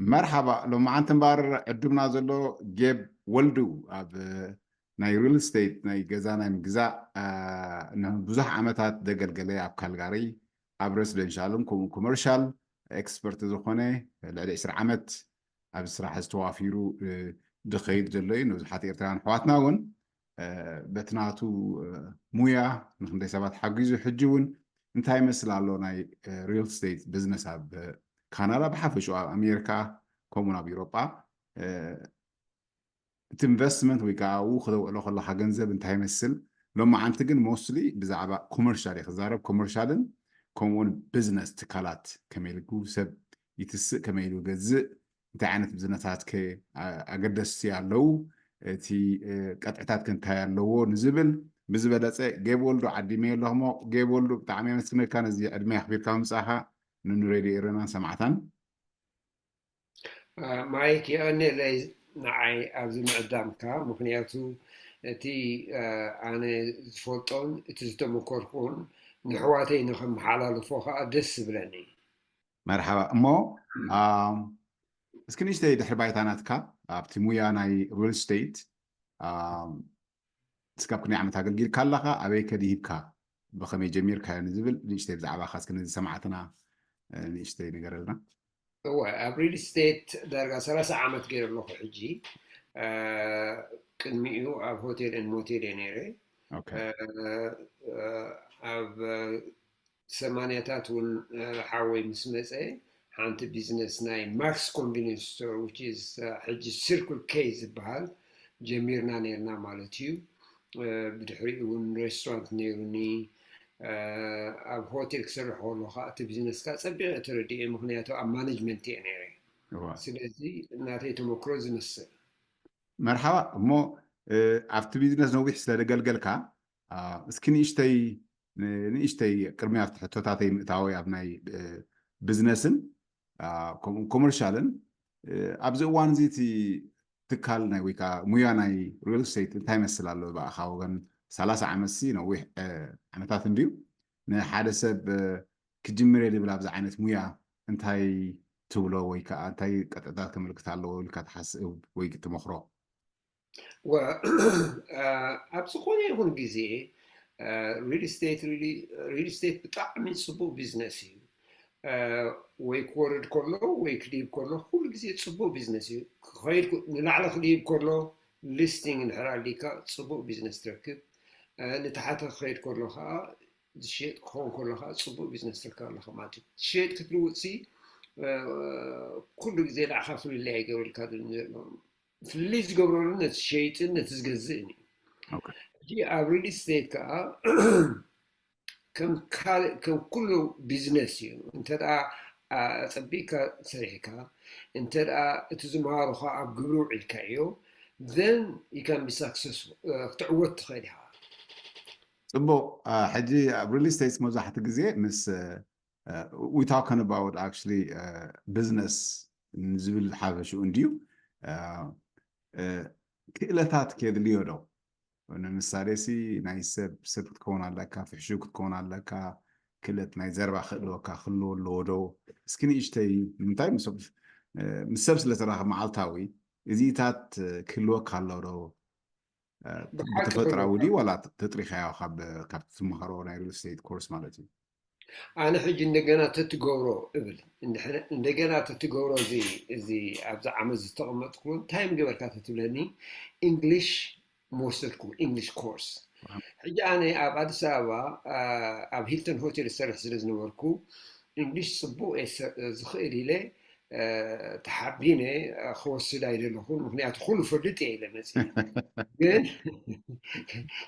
መርሓባ። ሎማዓንቲ እምበር ዕዱምና ዘሎ ጌብ ወልዱ ኣብ ናይ ሪል ስቴት ናይ ገዛ ናይ ምግዛእ፣ አ፣ ንብዙሕ ዓመታት ዘገልገለ፣ ኣብ ካልጋሪ ኣብ ሬሲደንሻልን ከምኡ ኮመርሻል ኤክስፐርት ዝኾነ፣ ልዕሊ ዕስራ ዓመት ኣብዚ ስራሕ ዝተዋፊሩ፣ እ፣ ዝኸይድ ዘሎ እዩ። ንብዙሓት ኤርትራውያን ኣሕዋትና እውን፣ እ፣ በቲ ናቱ፣ እ፣ ሙያ ንክንደይ ሰባት ሓጊዙ፣ ሕጂ እውን እንታይ ይመስል ኣሎ ናይ፣ እ፣ ሪል ስቴት ቢዝነስ ኣብ፣ እ፣ ካናዳ፣ ብሓፈሽኡ ኣብ ኣሜሪካ ከምኡውን ኣብ ኤውሮጳ፣ እ፣ እቲ ኢንቨስትመንት ወይ ከዓ ኣብኡ ክተውዕሎ ከለካ ገንዘብ እንታይ ይመስል? ሎማዓንቲ ግን ሞስትሊ ብዛዕባ ኮመርሻል እየ ክዛረብ። ኮመርሻልን ከምኡውን ቢዝነስ ትካላት፣ ከመይ ኢሉ ሰብ ይትስእ፣ ከመይ ኢሉ ይገዝእ፣ እንታይ ዓይነት ቢዝነሳት ከ ኣ-፣ ኣገደስቲ ኣለዉ፣ እቲ፣ እ፣ ቀጥዕታት ከ እንታይ ኣለዎ ንዝብል ብዝበለጸ ጌብ ወልዱ ዓዲመዮ ኣለኹ። እሞ ጌብ ወልዱ፣ ብጣዕሚ ኣመስግነካ ነዚ ዕድመ ኣኽቢርካ ምምጻእኻ ንንሬድዮ ኤረናን ሰማዕታን። አ፣ ማይክ፣ የቐንየለይ ንዓይ ኣብዚ ምዕዳምካ፣ ምኽንያቱ እቲ፣ አ፣ ኣነ ዝፈልጦን እቲ ዝተመኮርኩን ንኣሕዋተይ ንኸመሓላልፎ ከዓ ደስ ዝብለኒ። መርሓባ። እሞ፣ ኣም፣ እስኪ ንእሽተይ ድሕሪ ባይታ ናትካ ኣብቲ ሙያ ናይ ሪል ስቴት፣ ኣም፣ እስካብ ክንደይ ዓመት ኣገልጊልካ ኣለኻ? ኣበይ ከ ድሂብካ? ብኸመይ ጀሚርካዮ ንዝብል ንእሽተይ ብዛዕባኻ እስኪ ነዚ ሰማዕትና፣ እ፣ ንእሽተይ ንገረልና። እወ፣ ኣብ ሪል ስቴት ዳርጋ ሰላሳ ዓመት ገይረ ኣለኹ ሕጂ። እ፣ ቅድሚኡ ኣብ ሆቴል ኤንድ ሞቴል እየ ነይረ። ኦኬ። እ፣ እ፣ ኣብ ሰማንያታት እውን፣ እ፣ ሓወይ ምስ መፀ ሓንቲ ቢዝነስ ናይ ማክስ ኮንቪኒንስ ስቶር፣ which is፣ እ፣ ሕጂ ሲርክል ኬ ዝበሃል ጀሚርና ነይርና ማለት እዩ። እ፣ ብድሕሪኡ እውን ሬስቶራንት ነይሩኒ። እ፣ ኣብ ሆቴል ክሰርሕ ከሎ ከዓ እቲ ቢዝነስ ከዓ ፀቢቐ ተረዲኤ፣ ምኽንያቱ ኣብ ማኔጅመንት እየ ነይረ። እዋ። ስለዚ ናተይ ተመክሮ ዝመስል። መርሓባ። እሞ፣ እ፣ ኣብቲ ቢዝነስ ነዊሕ ስለ ዘገልገልካ፣ አ፣ እስኪ ንእሽተይ፣ ን-፣ ንእሽተይ ቅድሚ ኣብቲ ሕቶታተይ ምእታወይ ኣብ ናይ፣ እ፣ ቢዝነስን፣ አ፣ ከምኡ ኮመርሻልን፣ እ፣ ኣብዚ እዋን እዚ እቲ ትካል ናይ ወይ ከዓ ሙያ ናይ ሪል ስቴት እንታይ ይመስል ኣሎ? ብኣኻ ወገን ሰላሳ ዓመት ሲ ነዊሕ፣ እ፣ ዓመታት እንድዩ። ንሓደ ሰብ፣ እ፣ ክጅምር እየ ዝብል ኣብዚ ዓይነት ሙያ እንታይ ትብሎ ወይ ከዓ እንታይ ቀጥዕታት ከመልክት ኣለዎ ኢልካ ትሓስብ ወይ ትመኽሮ? ወ-፣ አ፣ ኣብ ዝኾነ ይኹን ግዜ፣ አ፣ ሪል ስቴት፣ ሪሊ-፣ ሪል ስቴት ብጣዕሚ ጽቡቕ ቢዝነስ እዩ። አ፣ ወይ ክወርድ ከሎ ወይ ክድይብ ከሎ ኩሉ ግዜ ጽቡቕ ቢዝነስ እዩ። ክኸይድ ኩ-፣ ንላዕሊ ክድይብ ከሎ ሊስቲንግ እንድሕር ኣሊካ ጽቡቕ ቢዝነስ ትረክብ። አ፣ ንታሕቲ ክኸይድ ከሎ ከዓ ዝሸየጥ ክኸውን ከሎ ከዓ ጽቡቕ ቢዝነስ ትረክብ ኣለኻ ማለት እዩ። ትሸየጥ ክትልውጥ ሲ፣ አ፣ ኩሉ ግዜ ንዓኻ ፍልልይ ኣይገብረልካ ዘሎ። ፍልልይ ዝገብረሉ ነቲ ሸይጥን ነቲ ዝገዝእን እዩ። ኦኬ። ሕጂ ኣብ ሪል ስቴት ከዓ ከም ካልእ፣ ከም ኩሉ ቢዝነስ እዩ። እንተ ደኣ፣ አ፣ ኣጸቢቕካ ሰሪሕካ፣ እንተ ደኣ እቲ ዝመሃሩኻ ኣብ ግብሪ ውዒልካዮ፣ then you can be successful፣ እ፣ ክትዕወት ትኽእል ኢኻ። ጽቡቕ። አ፣ ሕጂ ኣብ ሪል ስቴትስ መብዛሕትኡ ግዜ ምስ፣ እ፣ we talking about actually፣ እ፣ ቢዝነስ ንዝብል ሓፈሽኡ እንድዩ። እ፣ እ፣ ክእለታት ከየድልዮ ዶ? ንምሳሌ ሲ ናይ ሰብ፣ ሰብ ክትከውን ኣለካ፣ ፍሕሹው ክትከውን ኣለካ፣ ክእለት ናይ ዘረባ ክህልወካ ክህልዎ ኣለዎ ዶ? እስኪ ንእሽተይ፣ ንምንታይ ምስ ሰብ፣ እ፣ ምስ ሰብ ስለ ትራኸብ መዓልታዊ፣ እዚታት፣ እ፣ ክህልወካ ኣሎ ዶ? እ፣ ብሓቂ ብተፈጥራዊ ድዩ ዋላ ተጥሪኻዮ ካብ፣ ካብ ትመሃሮ ናይ ሪል ስቴት ኮርስ ማለት እዩ? ኣነ ሕጂ እንደገና ተትገብሮ እብል፣ እንድሕር-፣ እንደገና ተትገብሮ እዚ፣ እዚ ኣብዚ ዓመት ዝተቐመጥኩ እንታይ ምገበርካ ተትብለኒ፣ እንግሊሽ ምወሰድኩ፣ እንግሊሽ ኮርስ። ዋው። ሕጂ ኣነ ኣብ ኣዲስ ኣበባ፣ አ፣ ኣብ ሂልተን ሆቴል ዝሰርሕ ስለ ዝነበርኩ፣ እንግሊሽ ጽቡቕ እየ ዝሰ-፣ ዝኽእል ኢለ፣ አ፣ ተሓቢነ፣ አ፣ ክወስድ ኣይደለኹን፣ ምኽንያቱ ኩሉ ፈልጥ እየ ኢለ መጺኤ። ግን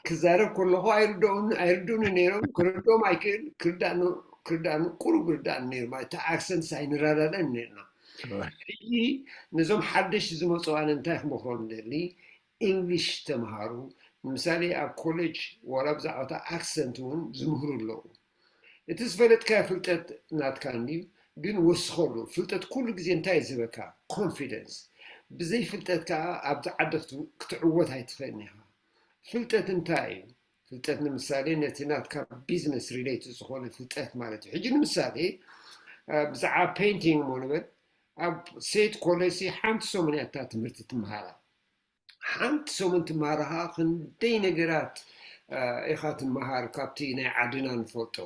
ክዛረብ ከለኹ ኣይርድኡን-፣ ኣይርድኡኒ ነይሮም፣ ክርድኦም ኣይክእል፣ ክርዳእኑ፣ ክርዳእኑ ቁሩብ ይርዳእኒ ነይሩ፣ ማለት እቲ ኣክሰንትስ ኣይንረዳዳእን ነይርና። ሕጂ ነዞም ሓደሽቲ ዝመጹ ኣነ እንታይ ክመኽሮም ደሊ፣ እንግሊሽ ተምሃሩ። ንምሳሌ ኣብ ኮሌጅ ዋላ ብዛዕባ እታ ኣክሰንት እውን ዝምህሩ ኣለዉ። እቲ ዝፈለጥካዮ ፍልጠት ናትካ እንድዩ፣ ግን ወስኸሉ። ፍልጠት ኩሉ ግዜ እንታይ እዩ ዝህበካ? ኮንፊደንስ። ብዘይ ፍልጠት ከኣ ኣብዚ ዓዲ ክት-፣ ክትዕወት ኣይትኽእልን ኢኻ። ፍልጠት እንታይ እዩ? ፍልጠት ንምሳሌ ነቲ ናትካ ቢዝነስ ሪሌትድ ዝኾነ ፍልጠት ማለት እዩ። ሕጂ ንምሳሌ፣ አ፣ ብዛዕባ ፔይንቲንግ እሞ ንበል፣ ኣብ ሴት ኮሌጅ ሓንቲ ሰሙን እያ እታ ትምህርቲ ትመሃራ። ሓንቲ ሰሙን ትመሃራ ከዓ ክንደይ ነገራት ኢኻ ትመሃር ካብቲ ናይ ዓድና ንፈልጦ።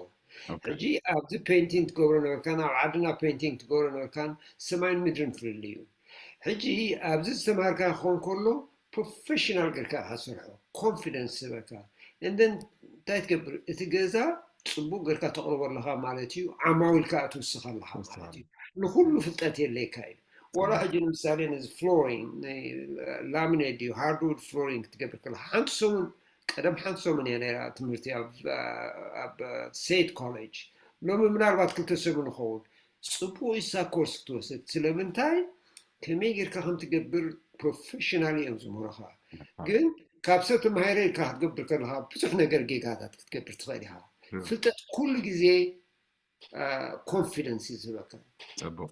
ሕጂ ኣብዚ ፔንቲንግ ትገብሮ ነበርካን ኣብ ዓድና ፔንቲንግ ትገብሮ ነበርካን ሰማይን ምድርን ፍልልይ እዩ። ሕጂ ኣብዚ ዝተምሃርካ ክኾን ከሎ ፕሮፌሽናል ገርካ ኢኻ ትሰርሖ። ኮንፊደንስ ዝበካ። እንደን እንታይ ትገብር? እቲ ገዛ ፅቡቅ ገርካ ተቕርቦ ኣለኻ ማለት እዩ። ዓማዊል ከዓ ትውስኽ ኣለኻ ማለት እዩ። ንኩሉ ፍልጠት የድልየካ እዩ። ዋላ ሕጂ ንምሳሌ ነዚ ፍሎሪንግ ላሚኔት ድዩ ሃርድውድ ፍሎሪንግ ክትገብር ከለካ ሓንቲ ሰሙን ቀደም ሓንቲ ሰሙን እያ ነይራ ትምህርቲ ኣብ ሴት ኮሌጅ። ሎሚ ምናልባት ክልተ ሰሙን ይኸውን። ፅቡቅ እሳ ኮርስ ክትወስድ ስለምንታይ ከመይ ጌርካ ከም ትገብር ፕሮፌሽናል እዮም ዝምህሩኻ። ግን ካብ ሰብ ተማሂረ ኢልካ ክትገብር ከለካ ብዙሕ ነገር ጌጋታት ክትገብር ትኽእል ኢኻ። ፍልጠት ኩሉ ግዜ ኮንፊደንስ እዩ ዝህበካ። ፅቡቅ።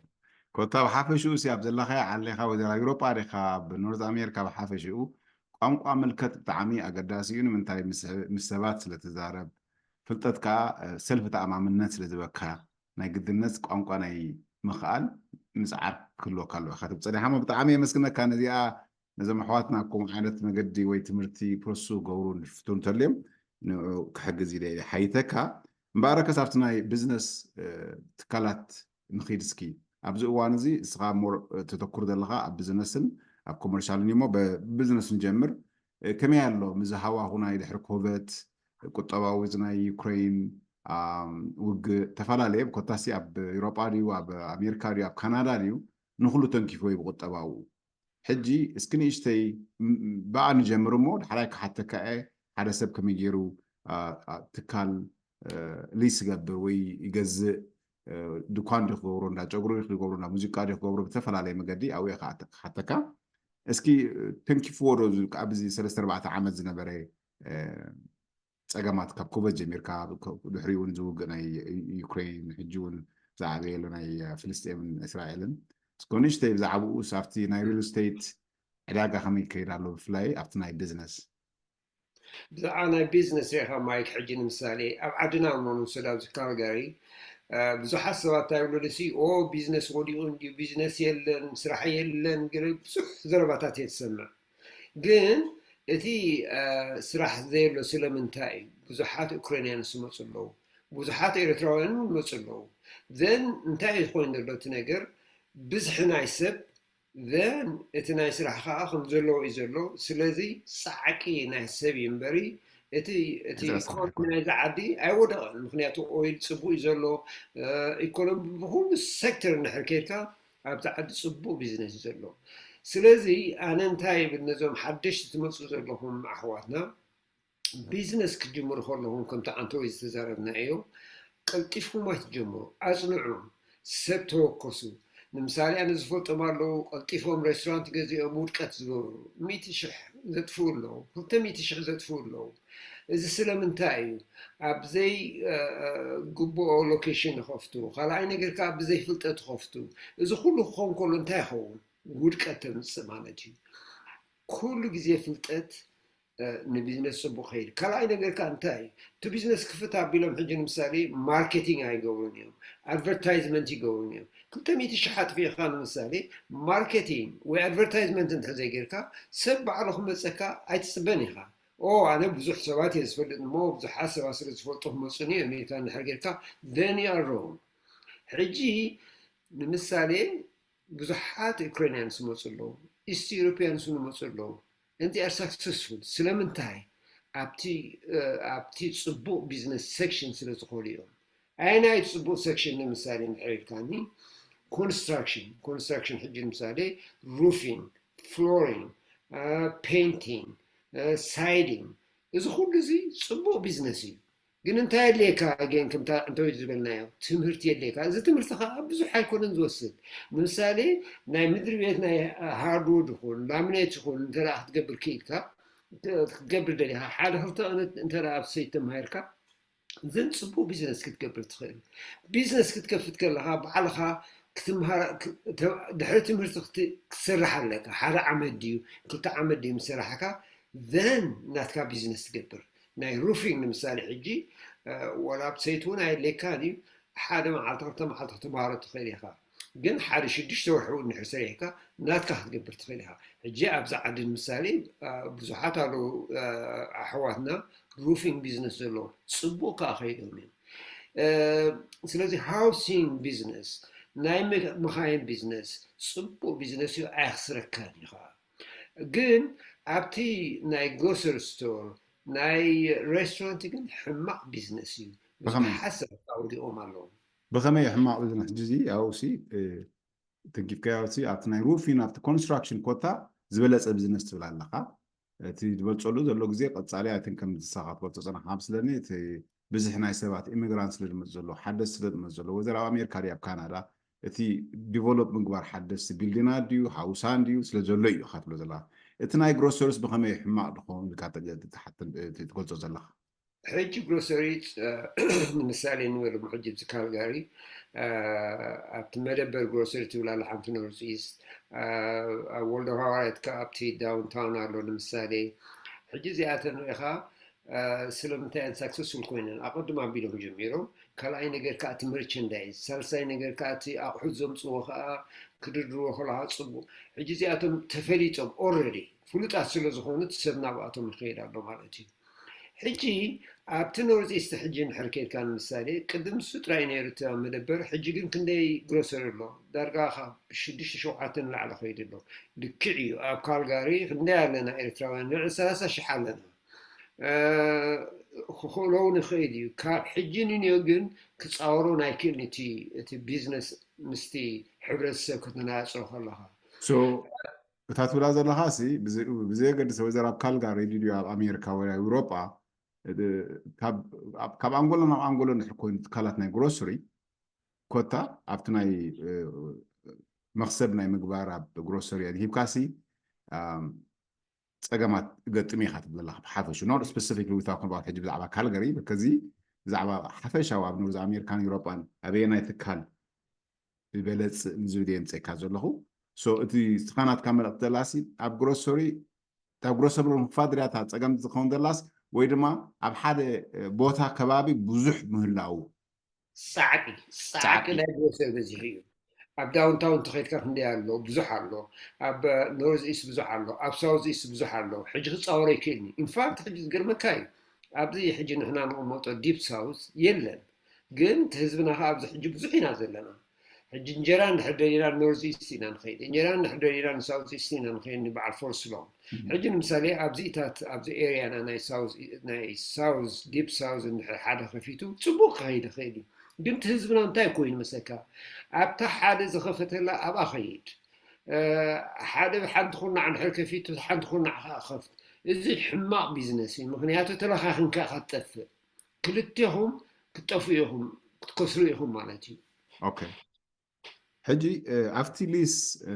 ኮታ ብሓፈሽኡ ሲ ኣብ ዘለኻዮ ዓሌኻ ወይ ዘላ ዩሮጳ ዲኻ ኣብ ኖርዝ ኣሜሪካ ብሓፈሽኡ ቋንቋ ምልከት ብጣዕሚ ኣገዳሲ እዩ። ንምንታይ ምስ ሰባት ስለትዛረብ ፍልጠት ከዓ ሰልፍ ተኣማምነት ስለ ዝበካ ናይ ግድነት ቋንቋ ናይ ምኽኣል ምፅዓር ክህልወካ ኣለዎ ኢኻ ትብል ጸኒሓሞ። ብጣዕሚ የመስግነካ ነዚኣ ነዞም ኣሕዋትና ኣብ ከምኡ ዓይነት መገዲ ወይ ትምህርቲ ፕሮሰሱ ክገብሩ ዝፍትኑ እንተልዮም ንኡ ክሕግዝ ኢለ እየ ሓይተካ። እምበኣረከስ ኣብቲ ናይ ቢዝነስ ትካላት ንኺድ እስኪ። ኣብዚ እዋን እዚ እስኻ ሞር ተተኩር ዘለኻ ኣብ ቢዝነስን ኣብ ኮመርሻልን እሞ ብቢዝነስ ንጀምር። ከመይ ኣሎ ምዚ ሃዋሁ ናይ ድሕሪ ኮቨት ቁጠባዊ እዚ ናይ ዩክሬን ውግእ ተፈላለየ ኮታሲ ኣብ ኤሮጳ ድዩ ኣብ ኣሜሪካ ድዩ ኣብ ካናዳ ድዩ ንኩሉ ተንኪፍዎ እዩ ብቁጠባዊ። ሕጂ እስኪ ንእሽተይ ብኣ ንጀምር እሞ ዳሕራይ ክሓተካ እየ ሓደ ሰብ ከመይ ገይሩ ትካል ሊስ ይገብር ወይ ይገዝእ ድኳን ድዩ ክገብሮ እንዳ ጨጉሪ ድዩ ክገብሮ እንዳ ሙዚቃ ድዩ ክገብሮ ብዝተፈላለየ መገዲ ኣብኡ እየ ክሓተካ። እስኪ ተንኪፍዎ ዶ ኣብዚ ሰለስተ ኣርባዕተ ዓመት ዝነበረ ፀገማት ካብ ኮቨድ ጀሚርካ ድሕሪኡ እውን ዝውግእ ናይ ዩክሬን ሕጂ እውን ዝዓበየ ኣሎ ናይ ፍልስጤምን እስራኤልን እስኮ ንእሽተይ ብዛዕባኡ ኣብቲ ናይ ሪል ስቴት ዕዳጋ ከመይ ይከይድ ኣሎ ብፍላይ ኣብቲ ናይ ቢዝነስ ብዛዕባ ናይ ቢዝነስ ሪኢኻ ማይክ ሕጂ ንምሳሌ ኣብ ዓድና እሞ ንውሰድ ኣብዚ ካልጋሪ ብዙሓት ሰባት እንታይ ይብሉ ደሲ ኦ ቢዝነስ ወዲቑ እንዲዩ ቢዝነስ የለን ስራሕ የለን ገለ ብዙሕ ዘረባታት እየ ትሰምዕ ግን እቲ ስራሕ ዘየሎ ስለምንታይ እዩ? ብዙሓት ዩክሬንያን ዝመፁ ኣለዉ፣ ብዙሓት ኤርትራውያን እውን ይመፁ ኣለዉ። ዘን እንታይ እዩ ኮይኑ ዘሎ እቲ ነገር? ብዝሒ ናይ ሰብ ዘን እቲ ናይ ስራሕ ከዓ ከም ዘለዎ እዩ ዘሎ። ስለዚ ፃዕቂ ናይ ሰብ እዩ እምበሪ እቲ እቲ ኢኮኖሚ ናይዚ ዓዲ ኣይወደቐን። ምክንያቱ ኦይል ፅቡቅ እዩ ዘሎ። ኢኮኖሚ ብኩሉ ሴክተር እንድሕር ከይድካ ኣብዚ ዓዲ ፅቡቅ ቢዝነስ እዩ ዘሎ። ስለዚ ኣነ እንታይ ይብል ነዞም ሓደሽቲ ትመፁ ዘለኹም ኣሕዋትና ቢዝነስ ክትጅምሩ ከለኹም ከምቲ ዓንተወይ ዝተዛረብናዮ ቀልጢፍኩም ኣይትጀምሩ፣ ኣፅንዑ፣ ሰብ ተወከሱ። ንምሳሌ ኣነ ዝፈልጦም ኣለዉ ቀልጢፎም ሬስቶራንት ገዚኦም ውድቀት ዝገብሩ ሚእቲ ሽሕ ዘጥፍኡ ኣለዉ፣ ክልተ ሚእቲ ሽሕ ዘጥፍኡ ኣለዉ። እዚ ስለምንታይ እዩ? ኣብ ዘይግብኦ ሎኬሽን ይኸፍቱ፣ ካልኣይ ነገር ከዓ ብዘይፍልጠት ይኸፍቱ። እዚ ኩሉ ክኸውን ከሎ እንታይ ይኸውን? ውድቀት ተምፅእ ማለት እዩ። ኩሉ ግዜ ፍልጠት ንቢዝነስ ፅቡቅ ከይድ ካልኣይ ነገር ከዓ እንታይ እዩ እቲ ቢዝነስ ክፍት ኣቢሎም ሕጂ ንምሳሌ ማርኬቲንግ ኣይገብሩን እዮም ኣድቨርታይዝመንት ይገብሩን እዮም ክልተ ሚእቲ ሽሕ ኣጥፊእካ ንምሳሌ ማርኬቲንግ ወይ ኣድቨርታይዝመንት እንድሕር ዘይገርካ ሰብ ባዕሉ ክመፀካ ኣይትፅበን ኢካ ኦ ኣነ ብዙሕ ሰባት እየ ዝፈልጥ እሞ ብዙሓት ሰባት ስለ ዝፈልጡ ክመፁኒ እዮም ኢልካ እንድሕር ጌርካ then you are wrong ሕጂ ንምሳሌ ብዙሓት ዩክሬንያንስ ይመፁ ኣለዉ ኢስት ዩሮፒያንስ እውን ይመፁ ኣለዉ and they are successful ስለምንታይ ኣብቲ ኣብቲ ፅቡቅ ቢዝነስ ሴክሽን ስለ ዝኮኑ እዮም ኣየናይ እቲ ፅቡቅ ሴክሽን ንምሳሌ እንድሕር ኢልካኒ ኮንስትራክሽን ኮንስትራክሽን ሕጂ ንምሳሌ roofing flooring painting siding እዚ ኩሉ እዚ ፅቡቅ ቢዝነስ እዩ ግን እንታይ የድልየካ ኣገን ከምታ እንተወይ ዝበልናዮ ትምህርቲ የድልየካ እዚ ትምህርቲ ከዓ ብዙሕ ኣይኮነን ዝወስድ ንምሳሌ ናይ ምድሪ ቤት ናይ ሃርድውድ ይኹን ላሚኔት ይኹን እንተ ክትገብር ክኢልካ ክትገብር ደሊካ ሓደ ክልተ ቅነት እንተ ኣብ ሰይት ተማሂርካ ዘን ፅቡቅ ቢዝነስ ክትገብር ትኽእል ቢዝነስ ክትከፍት ከለካ ባዕልካ ክትምሃር ድሕሪ ትምህርቲ ክትሰርሕ ኣለካ ሓደ ዓመት ድዩ ክልተ ዓመት ድዩ ምሰራሕካ ዘን ናትካ ቢዝነስ ትገብር ናይ roofing ንምሳሌ ሕጂ ዋላ ኣብ ሰይቲ እውን ኣየድልየካን እዩ ሓደ መዓልቲ ክልተ መዓልቲ ክትምሃሮ ትኽእል ኢኻ ግን ሓደ ሽዱሽተ ወርሒ እውን እንድሕር ሰሪሕካ ናትካ ክትገብር ትኽእል ኢኻ። ሕጂ ኣብዛ ዓዲ ንምሳሌ ብዙሓት ኣለዉ ኣሕዋትና ሩፊንግ ቢዝነስ ዘለዎም፣ ፅቡቅ ከዓ ከይዶም እዮም። ስለዚ ሃውሲንግ ቢዝነስ፣ ናይ መካይን ቢዝነስ ፅቡቅ ቢዝነስ እዩ፣ ኣየኽስረካን እዩ ከዓ። ግን ኣብቲ ናይ ግሮሰሪ ስቶር፣ ናይ ሬስቶራንት ግን ሕማቅ ቢዝነስ እዩ። ብዝተሓሰብ ኣውዲቆም ኣለዉ። ብኸመይ ሕማቅ ቢዝነስ? ሕጂ እዚ ኣብኡ ሲ ተንኪፍካዮ ሲ ኣብቲ ናይ ሩፊን ኣብቲ ኮንስትራክሽን ኮታ ዝበለፀ ቢዝነስ ትብል ኣለካ። እቲ ዝበልፀሉ ዘሎ ግዜ ቀፃሊ ኣይትን ከም ዝሳኻ ትበልፆ ፀናሕካ ምስለኒ እቲ ብዝሕ ናይ ሰባት ኢሚግራንት ስለ ዝመፅ ዘሎ ሓደስ ስለ ዝመፅ ዘሎ ወዘር ኣብ ኣሜሪካ ድዩ ኣብ ካናዳ እቲ ዲቨሎፕ ምግባር ሓደስ ቢልዲና ድዩ ሃውሳን ድዩ ስለ ዘሎ እዩ ኢኻ ትብሎ ዘለካ። እቲ ናይ ግሮሰሪስ ብኸመይ ሕማቅ ድኸውን ኢልካ ትገልፆ ዘለካ? ሕጂ ግሮሰሪ ንምሳሌ ንበሎም ሕጂ ኣብዚ ካልጋሪ ኣብቲ መደበር ግሮሰሪ ትብል ኣላ ሓንቲ ኖርዝ ኢስት ኣብ ወልዶ ሃዋርያት ከ ኣብቲ ዳውንታውን ኣሎ ንምሳሌ። ሕጂ እዚኣተን ሪኢኻ ስለምንታይ እየን ሳክሰስፉል ኮይነን ኣቐድም ኣቢሎም ጀሚሮም። ካልኣይ ነገር ከዓ እቲ መርቸንዳይዝ፣ ሳልሳይ ነገር ከዓ እቲ ኣቑሑት ዘምፅዎ ከዓ ክድርድርዎ ከለካ ፅቡቅ። ሕጂ እዚኣቶም ተፈሊጦም ኦረዲ ፍሉጣት ስለ ዝኾኑ እቲ ሰብ ናብኣቶም ይኸይድ ኣሎ ማለት እዩ። ሕጂ ኣብቲ ኖርዝ ኢስት ሕጂ እንድሕር ከይድካ ንምሳሌ ቅድም ንሱ ጥራይ ነይሩ እቲ መደበር፣ ሕጂ ግን ክንደይ ግሮሰሪ ኣሎ? ዳርጋ ካብ ሽዱሽተ ሸውዓተ ንላዕሊ ከይዱ ኣሎ። ልክዕ እዩ ኣብ ካልጋሪ ክንደይ ኣለና ኤርትራውያን? ልዕሊ ሰላሳ ሽሕ ኣለና። ክኽእሎ እውን ይኽእል እዩ። ካብ ሕጂ ንንዮ ግን ክፃወሮ ናይ ክእል እቲ ቢዝነስ ምስቲ ሕብረተሰብ ክትነፃፅሮ ከለኻ እታ ትብላ ዘለኻ ሲ ብዘየገድስ ወይዘር ኣብ ካልጋሪ ድዩ ኣብ ኣሜሪካ ወይ ኤውሮጳ ካብ ኣንጎሎ ናብ ኣንጎሎ እንድሕር ኮይኑ ትካላት ናይ ግሮሰሪ ኮታ ኣብቲ ናይ መክሰብ ናይ ምግባር ኣብ ግሮሰሪ ሂብካሲ ፀገማት ገጥም ኢኻ ትብለላ ብሓፈሹ not specifically with talking about ሕጂ ብዛዕባ ካልገሪ ከዚ ብዛዕባ ሓፈሻዊ ኣብ ኖርዝ ኣሜሪካን ኤውሮጳን ኣበየናይ ትካል ዝበለፅ ንዝብል እየ ምፀካ ዘለኹ። So እቲ ስኻ ናትካ መልእክቲ ዘላሲ ኣብ ግሮሰሪ እታ ግሮሰሪ ምክፋት ድርያታ ፀገም ዝኸውን ዘላስ ወይ ድማ ኣብ ሓደ ቦታ ከባቢ ብዙሕ ምህላው ፃዕቂ ፃዕቂ ናይ ግሮሰሪ በዚሑ እዩ። ኣብ ዳውንታውን ተኸይድካ ክንደይ ኣሎ ብዙሕ ኣሎ። ኣብ ኖርዝ ኢስት ብዙሕ ኣሎ። ኣብ ሳውዝ ኢስት ብዙሕ ኣሎ። ሕጂ ክፃወሮ ይክእልኒ። ኢንፋክት ሕጂ ዝገርመካ እዩ ኣብዚ ሕጂ ንሕና ንቕመጦ ዲፕ ሳውዝ የለን። ግን እቲ ህዝብና ከዓ ኣብዚ ሕጂ ብዙሕ ኢና ዘለና። ሕጂ እንጀራ እንድሕር ደሊና ኖርዝ ኢስት ኢና ንኸይድ፣ እንጀራ እንድሕር ደሊና ንሳውዝ ኢስት ኢና ንኸይድ። ንበዓል ፎርስ ሎም ሕጂ ንምሳሌ ኣብዚታት ኣብዚ ኤርያና ናይ ሳውዝ ዲፕ ሳውዝ እንድሕር ሓደ ከፊቱ ፅቡቅ ክኸይድ ይኽእል እዩ። ግን እቲ ህዝብና እንታይ ኮይኑ መሰካ ኣብታ ሓደ ዝኸፈተላ ኣብኣ ኸይድ ሓደ ሓንቲ ኩርናዕ እንድሕር ከፊቱ ሓንቲ ኩርናዕ ከዓ ከፍት። እዚ ሕማቅ ቢዝነስ እዩ። ምክንያቱ ተለኻኺንካ ኢኻ ትጠፍእ። ክልቴኹም ክትጠፍኡ ኢኹም ክትከስሩ ኢኹም ማለት እዩ። ሕጂ ኣብቲ ሊስ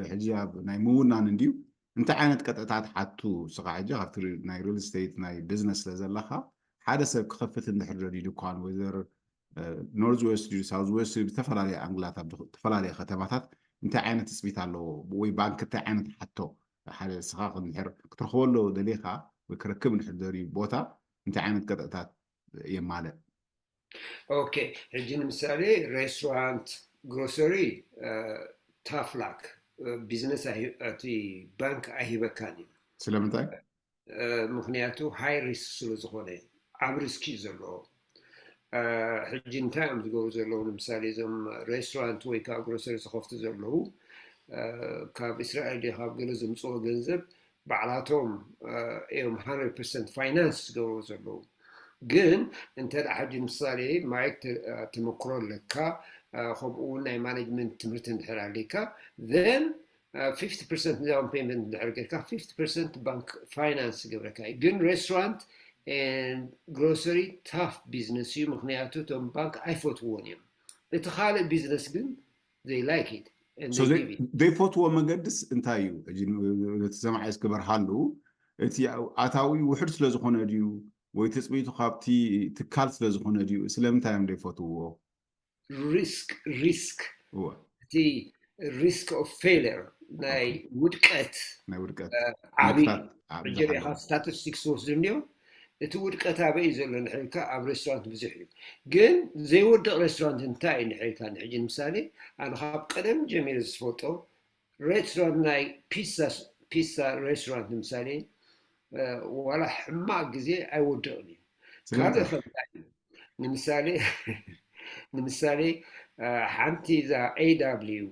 ሕጂ ኣብ ናይ ምውናን እንድዩ እንታይ ዓይነት ቀጥዕታት ሓቱ ስኻ ሕጂ ካብቲ ናይ ሪል ስቴት ናይ ቢዝነስ ስለ ዘለካ ሓደ ሰብ ክኸፍት እንድሕር ደልዩ ድኳን ወይዘር ኖርዝ ዌስት ድዩ ሳውዝ ዌስት ድዩ ብዝተፈላለየ ኣንግላት ኣብ ዝተፈላለዩ ከተማታት እንታይ ዓይነት ትፅቢት ኣለዎ ወይ ባንክ እንታይ ዓይነት ሓቶ ሓደ ስኻ እንድሕር ክትረክበሎ ደሊኻ ወይ ክረክብ እንድሕር ደልዩ ቦታ እንታይ ዓይነት ቀጥዕታት የማልእ? ኦኬ ሕጂ ንምሳሌ ሬስቶራንት ግሮሰሪ ታፍላክ ቢዝነስ እቲ ባንክ ኣይሂበካን እዩ። ስለምንታይ? ምክንያቱ ሃይ ሪስክ ስለ ዝኾነ ዓብ ሪስክ እዩ ዘለዎ። ሕጂ እንታይ እዮም ዝገብሩ ዘለዉ ንምሳሌ እዞም ሬስቶራንት ወይ ከዓ ግሮሰሪ ዝኸፍቱ ዘለዉ ካብ እስራኤል ድ ካብ ገለ ዘምፅዎ ገንዘብ ባዕላቶም እዮም ሃንድረድ ፐርሰንት ፋይናንስ ዝገብሩ ዘለዉ። ግን እንተ ደኣ ሕጂ ምሳሌ ማይክ ተመክሮ ኣለካ ከምኡ እውን ናይ ማኔጅመንት ትምህርቲ እንድሕር ኣለካ then ፊፍቲ ፐርሰንት ዳውን ፔመንት እንድሕር ጌርካ ፊፍቲ ፐርሰንት ባንክ ፋይናንስ ይገብረካ እዩ። ግን ሬስቶራንት ግሮሰሪ ታፍ ቢዝነስ እዩ ምክንያቱ እቶም ባንክ ኣይፈትውዎን እዮም። እቲ ካልእ ቢዝነስ ግን they like it and they give it። ዘይፈትዎ መገድስ እንታይ እዩ? እቲ ሰማዒ እስክበርሃሉ እቲ ኣታዊ ውሕድ ስለዝኾነ ድዩ ወይ ትፅቢቱ ካብቲ ትካል ስለዝኾነ ድዩ ስለምንታይ እዮም ዘይፈትውዎ? ሪስክ ሪስክ እቲ risk of failure ናይ ውድቀት ናይ ውድቀት ዓብይ ሕጂ ሪኢኻ ስታቲስቲክስ ዝወስዱ እንዲዮም። እቲ ውድቀት ኣበይ እዩ ዘሎ ንሕልካ ኣብ ሬስቶራንት ብዙሕ እዩ። ግን ዘይወድቕ ሬስቶራንት እንታይ እዩ ንሕልካ? ንሕጂ ንምሳሌ ኣነ ካብ ቀደም ጀሚረ ዝፈልጦ ሬስቶራንት ናይ ፒሳ ፒሳ ሬስቶራንት ንምሳሌ ዋላ ሕማቕ ግዜ ኣይወድቕን እዩ። ካልእ ከምታይ እዩ? ንምሳሌ ንምሳሌ ሓንቲ እዛ ኤ ደብሊው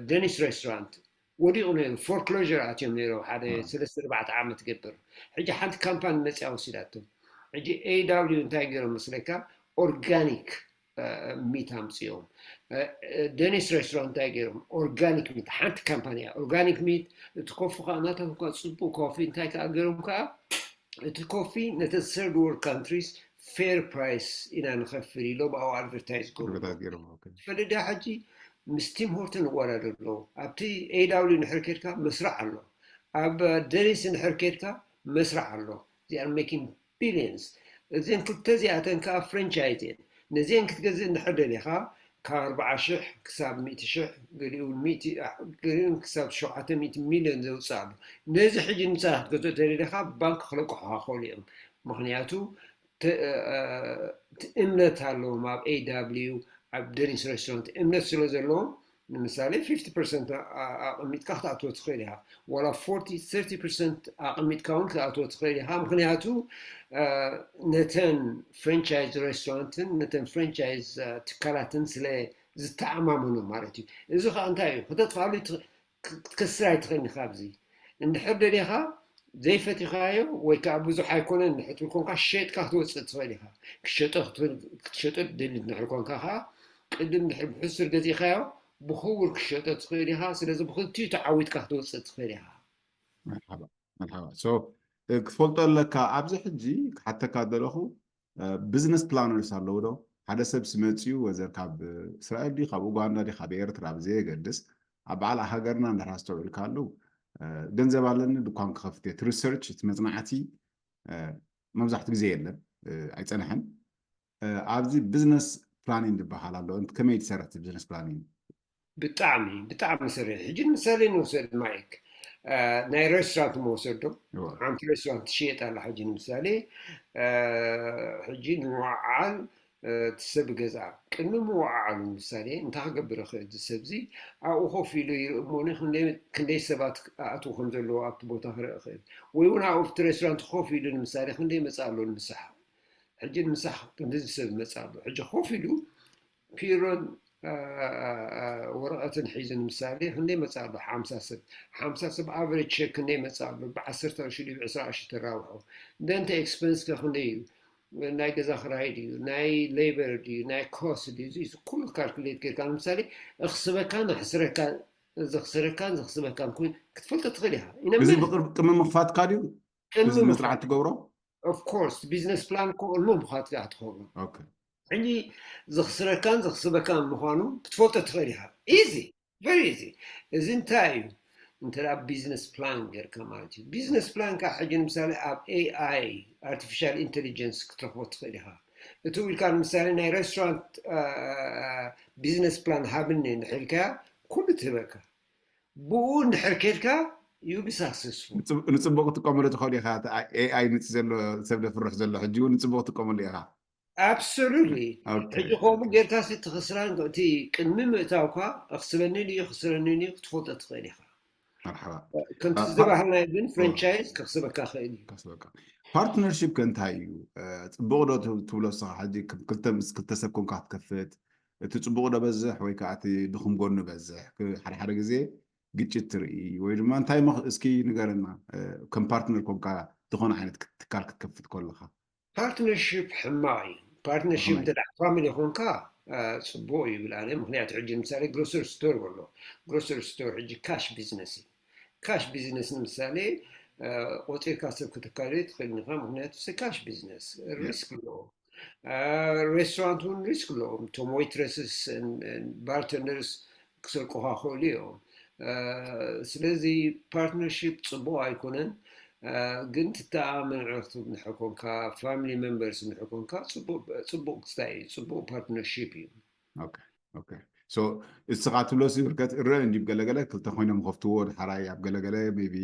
ደኒስ ሬስቶራንት ወዲቑ ነይሩ፣ ፎርክሎር ኣትዮም ነይሮም ሓደ ሰለስተ ኣርባዕተ ዓመት ገብር። ሕጂ ሓንቲ ካምፓኒ መፅያ ወሲዳቶም። ሕጂ ኤ ደብሊው እንታይ ገይሮም መስለካ? ኦርጋኒክ ሚት ኣምፅኦም። ደኒስ ሬስቶራንት እንታይ ገይሮም? ኦርጋኒክ ሚት። ሓንቲ ካምፓኒ እያ ኦርጋኒክ ሚት። እቲ ኮፊ ከዓ ናቶም ከዓ ፅቡቅ ኮፊ እንታይ ከዓ ገይሮም ከዓ እቲ ኮፊ ነተን ሰርድ ወርልድ ካንትሪስ ፌር ፕራይስ ኢና ንኸፍል ኢሎም ኣብኡ ኣድቨርታይዝ ገብሩ። ትፈልጥ ዲኻ ሕጂ ምስ ቲም ሆርተን ይወዳደሩ ኣለዉ። ኣብቲ ኤ ደብሊው እንድሕር ኬድካ መስርሕ ኣሎ፣ ኣብ ደኒስ እንድሕር ኬድካ መስርሕ ኣሎ። They are making billions። እዘን ክልተ እዚኣተን ከዓ ፍራንቻይዝ እየን። ነዚአን ክትገዝእ እንድሕር ደሊኻ ካብ ኣርብዓ ሽሕ ክሳብ ሚእቲ ሽሕ፣ ገሊኡ ሚእቲ፣ ገሊኡ ክሳብ ሸውዓተ ሚእቲ ሚልዮን ዘውፅእ ኣሎ። ነዚ ሕጂ ንሳ ክትገዝኦ ተደሊኻ ባንክ ክለቅሑኻ ክኽእሉ እዮም። ምኽንያቱ እምነት ኣለዎም ኣብ ኤ ደብሊው ኣብ ደኒስ ሬስቶራንት እምነት ስለ ዘለዎም ንምሳሌ ፊፍቲ ፐርሰንት ኣቐሚጥካ ክትኣትዎ ትኽእል ኢኻ። ዋላ ፎርቲ ሰርቲ ፐርሰንት ኣቐሚጥካ እውን ክትኣትዎ ትኽእል ኢኻ። ምኽንያቱ ነተን ፍራንቻይዝ ሬስቶራንትን ነተን ፍራንቻይዝ ትካላትን ስለ ዝተኣማመኑ ማለት እዩ። እዚ ከዓ እንታይ እዩ? ክተጥፋሉ ክትከስር ኣይትኽእልን ኢኻ። ኣብዚ እንድሕር ደሊኻ ዘይፈቲኻዮ ወይ ከዓ ብዙሕ ኣይኮነን እንድሕር ትብል ኮንካ ሸጥካ ክትወፅእ ትኽእል ኢኻ። ክትሸጦ ክትሸጦ ትደሊ እንድሕር ኮንካ ከዓ ቅድም እንድሕር ብሕሱር ገዚእኻዮ ብኽቡር ክትሸጦ ትኽእል ኢኻ። ስለዚ ብክልቲኡ ተዓዊትካ ክትወፅእ ትኽእል ኢኻ። መርሓባ መርሓባ። ሶ ክትፈልጦ ኣለካ። ኣብዚ ሕጂ ክሓተካ ዘለኹ ቢዝነስ ፕላነርስ ኣለዉ ዶ? ሓደ ሰብ ስመፅኡ ወዘር ካብ እስራኤል ድዩ ካብ ኡጋንዳ ድዩ ካብ ኤርትራ ብዘየገድስ ኣብ በዓል ሃገርና እንድሕር ኣስተውዒልካ ኣለዉ ገንዘብ ኣለኒ ድኳን ክኸፍት እየ። እቲ ሪሰርች እቲ መፅናዕቲ መብዛሕትኡ ግዜ የለን ኣይፀንሐን። ኣብዚ ቢዝነስ ፕላኒንግ ዝበሃል ኣሎ። ከመይ ትሰርሕ ቢዝነስ ፕላኒንግ? ብጣዕሚ ብጣዕሚ ሰሪሕ። ሕጂ ንምሳሌ ንውሰድ ማይክ ናይ ሬስቶራንት መወሰድ ዶ ሓንቲ ሬስቶራንት ትሽየጥ ኣላ። ሕጂ ንምሳሌ ሕጂ ንወዓል እቲ ሰብ ገዛ ቅድሚ ምወዓዓሉ ምሳሌ እንታይ ክገብር ይኽእል? እዚ ሰብ እዚ ኣብኡ ኮፍ ኢሉ ይርኢ እሞ ክንደይ ሰባት ኣእትዉ ከም ዘለዎ ኣብቲ ቦታ ክርኢ ይኽእል። ወይ እውን ኣብኡ ኣብቲ ሬስቶራንት ኮፍ ኢሉ ንምሳሌ ክንደይ መፅእ ኣሎ ንምሳሕ። ሕጂ ንምሳሕ ክንድዚ ሰብ መፅእ ኣሎ። ሕጂ ኮፍ ኢሉ ፒሮን ወረቐትን ሒዙ ንምሳሌ ክንደይ መፅእ ኣሎ? ሓምሳ ሰብ። ሓምሳ ሰብ ኣቨሬጅ ሸክ ክንደይ መፅእ ኣሎ? ብዓሰርተ ቅርሺ ድዩ ብዕስራ ቅርሺ ተራብሖ? ደንተ ኤክስፐንስ ከ ክንደይ እዩ? ናይ ገዛ ክራይ ድዩ ናይ ሌበር ድዩ ናይ ኮስት ድዩ እዚ ኩሉ ካልኩሌት ጌርካ ንምሳሌ እኽስበካን እሕስረካን ዘኽስረካን ዘኽስበካን ኮይኑ ክትፈልጦ ትኽእል ኢኻ። እዚ ብቅድሚ ምኽፋትካ ድዩ እዚ መስርዓት ትገብሮ? ኦፍኮርስ ቢዝነስ ፕላን እኮ ቅድሚ ምኽፋትካ ክትገብሮ። ሕጂ ዘኽስረካን ዘኽስበካን ምዃኑ ክትፈልጦ ትኽእል ኢኻ። ኢዚ ቨሪ ኢዚ። እዚ እንታይ እዩ? እንተ ቢዝነስ ፕላን ጌርካ ማለት እዩ። ቢዝነስ ፕላን ከዓ ሕጂ ንምሳሌ ኣብ ኤኣይ ኣርቲፊሻል ኢንቴሊጀንስ ክትረኽቦ ትኽእል ኢኻ። እትው ኢልካ ንምሳሌ ናይ ሬስቶራንት ቢዝነስ ፕላን ሃብኒ እንድሕር ኢልካያ ኩሉ ትህበካ። ብኡ እንድሕር ኬድካ you be successful። ንፅቡቅ ክትጥቀመሉ ትኽእል ኢኻ። ኤኣይ ምፅ ዘሎ ሰብ ደፍርሕ ዘሎ ሕጂ እውን ንፅቡቅ ክትጥቀመሉ ኢኻ። Absolutely። ሕጂ ከምኡ ጌርካ ሲ ትኽስራን እቲ ቅድሚ ምእታውካ ኣኽስበኒ ድዩ ክስረኒ ድዩ ክትፈልጦ ትኽእል ኢኻ። መርሓባ ከምቲ ዝተባህልናዮ ግን ፍራንቻይዝ ከኽስበካ ክእል እዩ። ከኽስበካ። ፓርትነርሺፕ ከ እንታይ እዩ? ፅቡቕ ዶ ትብሎ ንስኻ ሕጂ ክልተ ምስ ክልተ ሰብ ኮንካ ክትከፍት እቲ ፅቡቕ ዶ በዝሕ ወይ ከዓ እቲ ድኹም ጎኑ በዝሕ? ሓደ ሓደ ግዜ ግጭት ትርኢ ወይ ድማ እንታይ እስኪ ንገረና ከም ፓርትነር ኮንካ ዝኾነ ዓይነት ትካል ክትከፍት ከለኻ? ፓርትነርሺፕ ሕማቕ እዩ። ፓርትነርሺፕ እንተ ፋሚሊ ኮንካ ፅቡቕ እዩ ይብል ኣነ። ምክንያቱ ሕጂ ንምሳሌ ግሮሰሪ ስቶር ኣሎ። ግሮሰሪ ስቶር ሕጂ ካሽ ቢዝነስ እዩ። ካሽ ቢዝነስ ንምሳሌ ቆፂርካ ሰብ ከተካይዶ ትኽእል ኢኻ። ምክንያቱ ካሽ ቢዝነስ ሪስክ ኣለዎ። ሬስቶራንት እውን ሪስክ ኣለዎም። እቶም ዌይትረስስ ባርተንደርስ ክሰርቁኻ ክኽእሉ እዮም። ስለዚ ፓርትነርሺፕ ፅቡቕ ኣይኮነን። ግን ትተኣማመን ኣዕሩኽቲ እንድሕር ኮንካ ፋሚሊ ሜምበርስ እንድሕር ኮንካ ፅቡቕ ክስታይ እዩ። ፅቡቕ ፓርትነርሺፕ እዩ። እስኻ ትብሎ ብርከት እረ እንዲ ገለገለ ክልተ ኮይኖም ከፍትዎ ድሓራይ ኣብ ገለገለ ቢ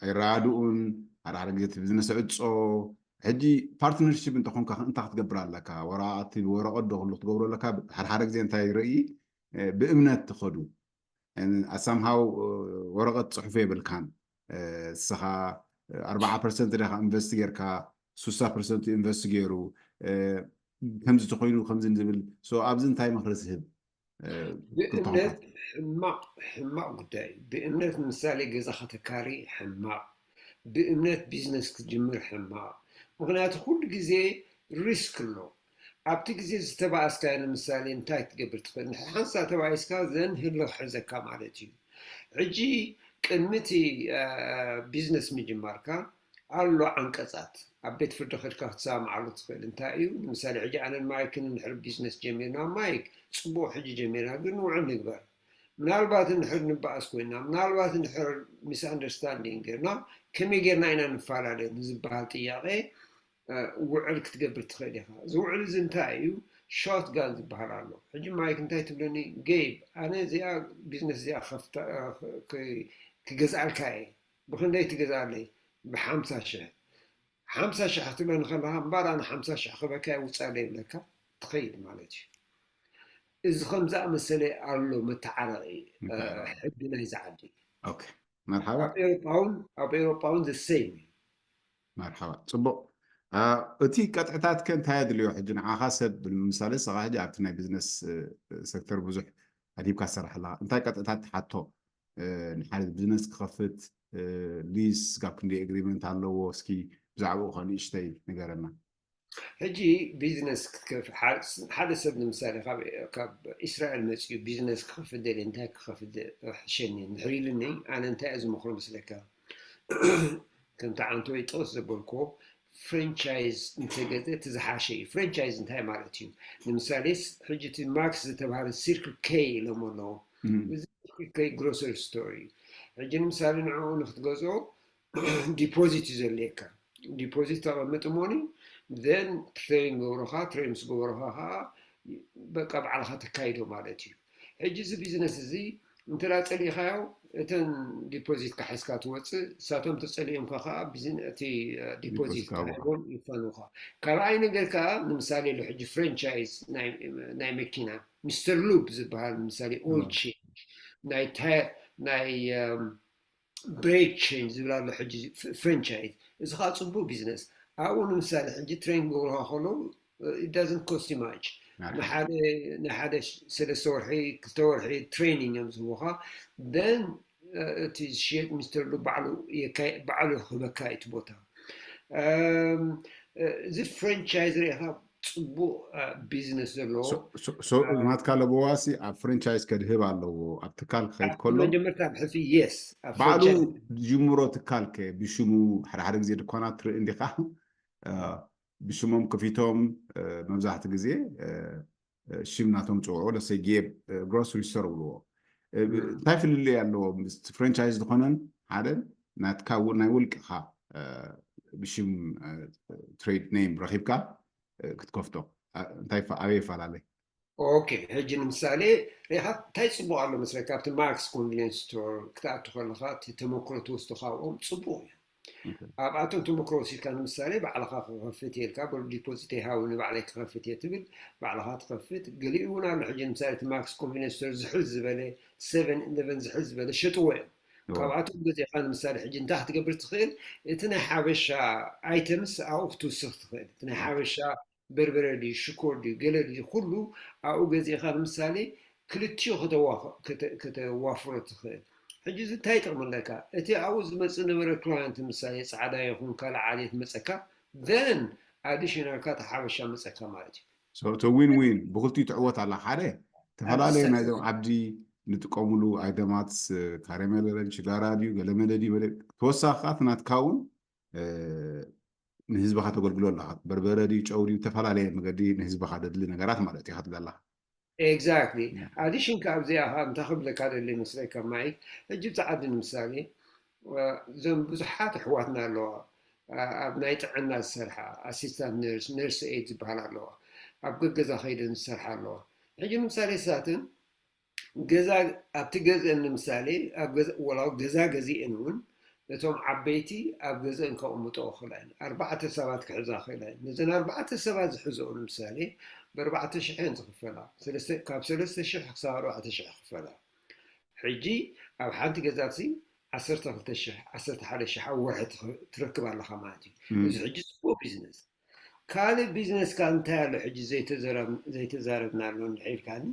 ኣይረዳድኡን ሓደ ሓደ ግዜ እቲ ቢዝነስ ዕጾ። ሕጂ ፓርትነርሺፕ እንተኾንካ እንታይ ክትገብር ኣለካ? ወረቓቕቲ ብወረቐት ዶ ኩሉ ክትገብሮ ኣለካ? ሓደ ሓደ ግዜ እንታይ ይርኢ፣ ብእምነት ትኸዱ። ኣሳምሃው ወረቐት ጽሑፍ የብልካን። እስኻ ኣርባዓ ፐርሰንት ዲኻ ኢንቨስት ጌርካ፣ ስሳ ፐርሰንት ኢንቨስት ገይሩ፣ ከምዚ ተኾይኑ ከምዚ ዝብል። ሶ ኣብዚ እንታይ ምኽሪ ትህብ? ብእምነት ሕማቕ ሕማቕ ጉዳይ እዩ። ብእምነት ንምሳሌ ገዛ ከተካሪ ሕማቕ፣ ብእምነት ቢዝነስ ክትጅምር ሕማቕ። ምኽንያቱ ኩሉ ግዜ ሪስክ ኣሎ። ኣብቲ ግዜ ዝተባእስካዮ ንምሳሌ እንታይ ክትገብር ትኽእል? ሓንሳ ተባኢስካ ዘን ህሎ ክሕዘካ ማለት እዩ። ሕጂ ቅድሚ እቲ ቢዝነስ ምጅማርካ ኣሎ ዓንቀጻት ኣብ ቤት ፍርዲ ከድካ ክትሰማማዓሉ ትኽእል። እንታይ እዩ? ንምሳሌ ሕጂ ኣነን ማይክን እንድሕር ቢዝነስ ጀሚርና፣ ማይክ ጽቡቕ ሕጂ ጀሚርና ግን ንውዕል ንግበር። ምናልባት እንድሕር ንበኣስ ኮይና፣ ምናልባት እንድሕር ሚስ ኣንደርስታንዲንግ ጌርና ከመይ ጌርና ኢና ንፈላለ ንዝበሃል ጥያቄ ውዕል ክትገብር ትኽእል ኢኻ። እዚ ውዕል እዚ እንታይ እዩ? ሾት ጋን ዝበሃል ኣሎ። ሕጂ ማይክ እንታይ ትብለኒ? ጌብ፣ ኣነ እዚኣ ቢዝነስ እዚኣ ክገዝኣልካ እየ። ብክንደይ ትገዝኣለይ? ብሓምሳ ሽሕ። ሓምሳ ሽሕ ክትብለኒ ከለኻ እምበር ኣነ ሓምሳ ሽሕ ክበካ ውፃለይ ይብለካ ትኸይድ ማለት እዩ። እዚ ከም ዝኣመሰለ ኣሎ መተዓረቂ ሕጊ ናይዚ ዓዲ። መርሓባ። ኣብ ኤሮጳውን ዘ ሴም እዩ። መርሓባ። ፅቡቅ። እቲ ቀጥዕታት ከ እንታይ ኣድልዮ? ሕጂ ንዓኻ ሰብ ብምሳሌ ንስኻ ሕጂ ኣብቲ ናይ ቢዝነስ ሴክተር ብዙሕ ኣድሂብካ ትሰርሕ ኣለኻ። እንታይ ቀጥዕታት ትሓቶ ንሓደ ቢዝነስ ክኸፍት? ሊዝ ካብ ክንደይ ኣግሪመንት ኣለዎ? እስኪ ብዛዕባኡ ከ ንእሽተይ ንገረና። ሕጂ ቢዝነስ ክትከፍት ሓደ ሰብ ንምሳሌ ካብ እስራኤል መፅኡ ቢዝነስ ክኸፍት ደልየ እንታይ ክኸፍት ሕሸኒ እንድሕር ኢሉኒ ኣነ እንታይ እየ ዝመኽሮ መስለካ? ከምቲ ዓንተወይ ጥቕስ ዘበልክዎ ፍራንቻይዝ እንተገዘ እቲ ዝሓሸ እዩ። ፍራንቻይዝ እንታይ ማለት እዩ? ንምሳሌ ሕጂ እቲ ማክስ ዝተባሃለ ሲርክል ኬ ኢሎም ኣለዉ። እዚ ሲርክል ኬ ግሮሰሪ ስቶር እዩ። ሕጂ ንምሳሌ ንዕኡ ንክትገዝኦ ዲፖዚት እዩ ዘድልየካ። ዲፖዚት ተቐምጥ ሞኒ ዘን ትሬን ገብሮኻ ትሬን ምስ ገበሮኻ ከዓ በቃ ባዕልኻ ተካይዶ ማለት እዩ። ሕጂ እዚ ቢዝነስ እዚ እንተ ጸሊእኻዮ እተን ዲፖዚት ካሕስካ ትወፅእ፣ እሳቶም ተጸሊኦምካ ከዓ እቲ ዲፖዚት ተዋሂቦም ይፋኑኻ። ካልኣይ ነገር ከዓ ንምሳሌ ሎ ሕጂ ፍራንቻይዝ ናይ መኪና ሚስተር ሉብ ዝበሃል ንምሳሌ ኦይል ቼንጅ ናይ ናይ ብሬክ ቼንጅ ዝብል ኣሎ ሕጂ ፍራንቻይዝ። እዚ ከዓ ፅቡቅ ቢዝነስ። ኣብኡ ንምሳሌ ሕጂ ትሬን ክገብሩካ ከለዉ it doesn't cost you much። ንሓደ ሰለስተ ወርሒ ክልተ ወርሒ ትሬኒንግ እዮም ዝህቡካ። Then እቲ ዝሽየጥ ሚስተር ሉ ባዕሉ ክህበካ እዩ እቲ ቦታ። እዚ ፍራንቻይዝ ርኢኻ ፅቡቅ ቢዝነስ ዘለዎ ናትካ ለበዋሲ ኣብ ፍራንቻይዝ ከድህብ ኣለዎ። ኣብ ትካል ክኸይድ ከሎ መጀመርታ ብሕፊ የስ ባዕሉ ዝጅምሮ ትካል ከ ብሽሙ ሓደ ሓደ ግዜ ድኳናት ትርኢ እንዲኻ ብሽሞም ከፊቶም መብዛሕቲ ግዜ ሽም ናቶም ፅውዑ ለሰ ጌብ ግሮሰሪ ስቶር ብልዎ። እንታይ ፍልልይ ኣለዎ? ፍራንቻይዝ ዝኾነን ሓደ ናትካ ናይ ውልቅኻ ብሽም ትሬድ ኔም ረኺብካ ክትከፍቶ እንታይ ኣበይ ይፈላለ? ኦኬ፣ ሕጂ ንምሳሌ ሪኻ እንታይ ፅቡቅ ኣሎ መስለካ? ኣብቲ ማክስ ኮንቪኒንስ ስቶር ክትኣቱ ከለካ እቲ ተመክሮ ትወስዶ ካብኦም ፅቡቅ እዩ። ኣብኣቶም ተመክሮ ወሲድካ ንምሳሌ ባዕልካ ክኸፍት እየ ኢልካ በሉ ዲፖዚት ይሃቡ ንባዕለይ ክኸፍት እየ ትብል ባዕልካ ትኸፍት። ገሊኡ እውን ኣሎ ሕጂ ንምሳሌ እቲ ማክስ ኮንቪኒንስ ስቶር ዝሕል ዝበለ ሰቨን ኢለቨን ዝሕል ዝበለ ሸጥዎ እዮም። ካብኣቶም ገዚእካ ንምሳሌ ሕጂ እንታይ ክትገብር ትኽእል? እቲ ናይ ሓበሻ ኣይተምስ ኣብኡ ክትውስኽ ትኽእል። እቲ ናይ ሓበሻ በርበረ ድዩ ሽኮር ድዩ ገለ ድዩ ኩሉ ኣብኡ ገዚእካ ንምሳሌ ክልቲኡ ከተዋፍሮ ትኽእል። ሕጂ እዚ እንታይ ይጠቕመለካ? እቲ ኣብኡ ዝመፅእ ነበረ ክላየንት ምሳሌ ፃዕዳ ይኹን ካልእ ዓሌት መፀካ then ኣዲሽናልካ እቲ ሓበሻ መፀካ ማለት እዩ። So it's a win win ብክልቲኡ ትዕወት ኣላ። ሓደ ተፈላለየ ናይዞም ዓዲ ንጥቀሙሉ ኣይተማትስ ካረሜለ ድዩ ሽጋራ ድዩ ገለመለ ድዩ በለ ተወሳኺ ከዓ እቲ ናትካ እውን ንህዝብኻ ተገልግሎ ኣለኻ። በርበረ ድዩ ጨው ድዩ ዝተፈላለየ መገዲ ንህዝብኻ ደድሊ ነገራት ማለት እዩ ክትብል ኣለኻ። ኤግዛክትሊ። ኣዲሽን ካብዚኣ ከዓ እንታይ ክብለካ ደሊ መስለካ ማይክ፣ ሕጂ ብቲ ዓዲ ንምሳሌ እዞም ብዙሓት ኣሕዋትና ኣለዋ ኣብ ናይ ጥዕና ዝሰርሓ ኣሲስታንት ነርስ ነርስ ኤድ ዝበሃል ኣለዋ ኣብ ገገዛ ከይደን ዝሰርሓ ኣለዋ። ሕጂ ንምሳሌ ሳትን ገዛ ኣብቲ ገዝአን ንምሳሌ ወላ ገዛ ገዚአን እውን እቶም ዓበይቲ ኣብ ገዝአን ከቕምጦ ክኽእላ እየን። ኣርባዕተ ሰባት ክሕዛ ክኽእላ እየን። ነዘን ኣርባዕተ ሰባት ዝሕዘኦ ንምሳሌ ብኣርባዕተ ሽሕ እየን ዝኽፈላ። ካብ ሰለስተ ሽሕ ክሳብ ኣርባዕተ ሽሕ ክፈላ። ሕጂ ኣብ ሓንቲ ገዛሲ ዓሰርተ ክልተ ሽሕ ዓሰርተ ሓደ ሽሕ ኣብ ወርሒ ትረክብ ኣለኻ ማለት እዩ። እዚ ሕጂ ጽቡቕ ቢዝነስ። ካልእ ቢዝነስ ከ እንታይ ኣሎ ሕጂ ዘይተዘረብ ዘይተዛረብናሉ እንድሕር ኢልካኒ?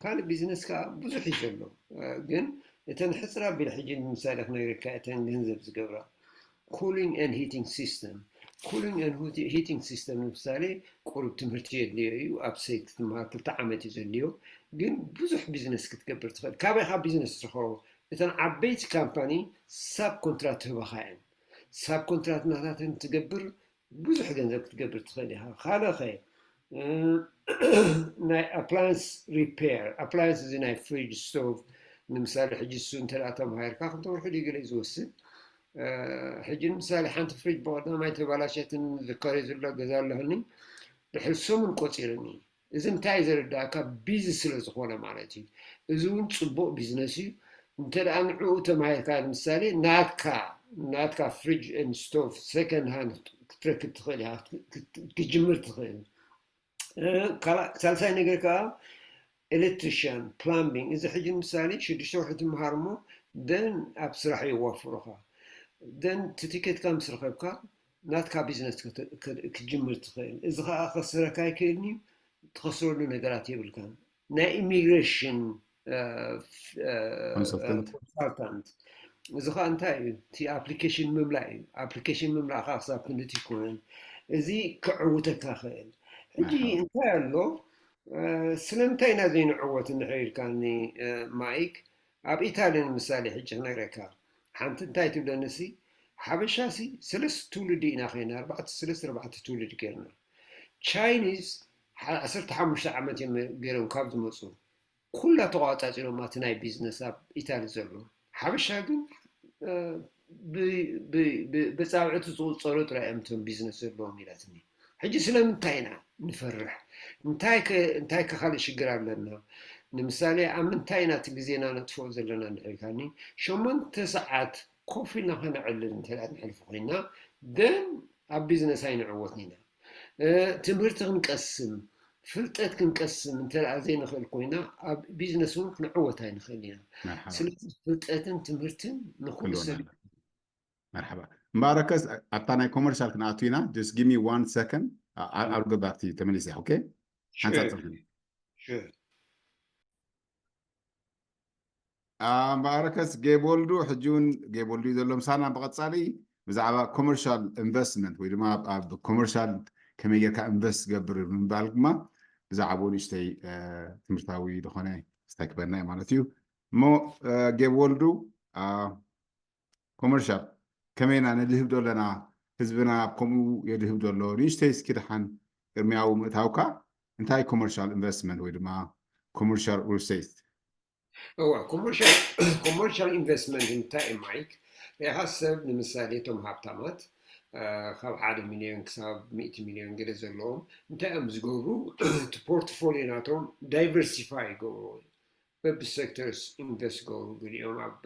ካልእ ቢዝነስ ከ ብዙሕ እዩ ዘሎ። ግን እተን ሕጽር ኣቢለ ሕጂ ንምሳሌ ክነግረካ እተን ገንዘብ ዝገብራ cooling and heating system cooling and heating system ንምሳሌ ቁሩብ ትምህርቲ የድልዮ እዩ። ኣብ ሰይት ክትመሃር ክልተ ዓመት እዩ ዘድልዮ። ግን ብዙሕ ቢዝነስ ክትገብር ትኽእል። ካበይ ኢኻ ቢዝነስ ትረኽቦ? እተን ዓበይቲ ካምፓኒ ሳብ ኮንትራት ትህበኻ እየን። ሳብ ኮንትራት ናታተን ትገብር ብዙሕ ገንዘብ ክትገብር ትኽእል ኢኻ። ካልእ ኸ ናይ ኣፕላንስ ሪፔር ኣፕላንስ እዚ ናይ ፍሪጅ ስቶቭ ንምሳሌ ሕጂ እሱ እንተ ተማሂርካ ክልተ ወርሒ ድዩ ገለ እዩ ዝወስድ። ሕጂ ንምሳሌ ሓንቲ ፍሪጅ ብቐዳማይ ተባላሸትን ዝከረ ዘሎ ገዛ ኣለኒ ድሕሪ ሰሙን ቆፂርኒ። እዚ እንታይ ዘረዳእካ ቢዚ ስለ ዝኾነ ማለት እዩ። እዚ እውን ፅቡቅ ቢዝነስ እዩ። እንተ ደኣ ንዕኡ ተማሂርካ ንምሳሌ ናትካ ናትካ ፍሪጅ ን ስቶቭ ሰከንድ ሃንድ ክትረክብ ትኽእል ኢኻ፣ ክትጅምር ትኽእል። ሳልሳይ ነገር ከዓ ኤሌክትሪሽያን ፕላምቢንግ እዚ ሕጂ ንምሳሌ ሽዱሽተ ወርሒ ትምሃር እሞ ደን ኣብ ስራሕ የዋፍሩኻ። ደን ትቲኬትካ ምስ ረኸብካ ናትካ ቢዝነስ ክትጅምር ትኽእል። እዚ ከዓ ከስረካ ይክእልኒ ትኸስረሉ ነገራት የብልካን። ናይ ኢሚግሬሽን ኮንሳልታንት እዚ ከዓ እንታይ እዩ? እቲ ኣፕሊኬሽን ምምላእ እዩ። ኣፕሊኬሽን ምምላእ ከዓ ክሳብ ክንድቲ ይኮነን እዚ ክዕውተካ ክእል። ሕጂ እንታይ ኣሎ? ስለምንታይ ኢና ዘይንዕወት እንድሕር ኢልካኒ ማይክ፣ ኣብ ኢታሊ ንምሳሌ ሕጂ ክነግረካ ሓንቲ እንታይ ትብለኒ ሲ ሓበሻ ሲ ሰለስተ ትውልዲ ኢና ኮይና ኣርባዕተ ሰለስተ ኣርባዕተ ትውልዲ ገይርና። ቻይኒዝ ዓሰርተ ሓሙሽተ ዓመት እዮም ገይሮም ካብ ዝመፁ ኩላ ተቋፃፂሮም ኣቲ ናይ ቢዝነስ ኣብ ኢታሊ ዘሎ። ሓበሻ ግን ብፃብዕቲ ዝቁፀሩ ጥራይ እዮም እቶም ቢዝነስ ዘለዎም ኢላትኒ። ሕጂ ስለምንታይ ኢና ንፈርሕ? እንታይ ከ ካልእ ሽግር ኣለና? ንምሳሌ ኣብ ምንታይ ኢና እቲ ግዜና ነጥፍኦ ዘለና እንድሕር ኢልካኒ ሸሞንተ ሰዓት ኮፍ ኢልና ከነዕልል እንተ ንሕልፊ ኮይና ደን ኣብ ቢዝነስ ኣይንዕወትን ኢና። ትምህርቲ ክንቀስም ፍልጠት ክንቀስም እንተ ዘይንኽእል ኮይና ኣብ ቢዝነስ እውን ክንዕወት ኣይንኽእል ኢና። ስለዚ ፍልጠትን ትምህርትን ንኩሉ ሰብ መርሓባ እምበኣረከስ ኣብታ ናይ ኮመርሻል ክንኣቱ ኢና። Just give me one second። I'll go back to you ተመሊሰ። ኦኬ ሓንሳብ ፅንሕኒ። እምበኣረከስ ጌብ ወልዱ ሕጂ እውን ጌብ ወልዱ እዩ ዘሎ ምሳና። ብቐፃሊ ብዛዕባ ኮመርሻል ኢንቨስትመንት ወይ ድማ ኣብ ኮመርሻል ከመይ ጌርካ ኢንቨስት ትገብር ብምባል ድማ ብዛዕባኡ ንእሽተይ ትምህርታዊ ዝኾነ ስታይ ክበና እዩ ማለት እዩ። እሞ ጌብ ወልዱ ኮመርሻል ከመይና ንድህብ ዶ ኣለና? ህዝብና ኣብ ከምኡ የድህብ ዶ ኣሎ? ንእሽተይ እስኪ ደሓን ቅድሚያዊ ምእታውካ እንታይ ኮመርሻል ኢንቨስትመንት ወይ ድማ ኮመርሻል ሪል ስቴት? እዋ ኮመርሻል ኢንቨስትመንት እንታይ እዩ ማይክ? ሪኢኻ ሰብ ንምሳሌ እቶም ሃብታማት ካብ ሓደ ሚልዮን ክሳብ ሚእቲ ሚልዮን ገለ ዘለዎም እንታይ እዮም ዝገብሩ? እቲ ፖርትፎሊዮ ናቶም ዳይቨርሲፋይ ይገብሩ። በብሴክተርስ ኢንቨስት ገብሩ፣ ገሊኦም ኣብ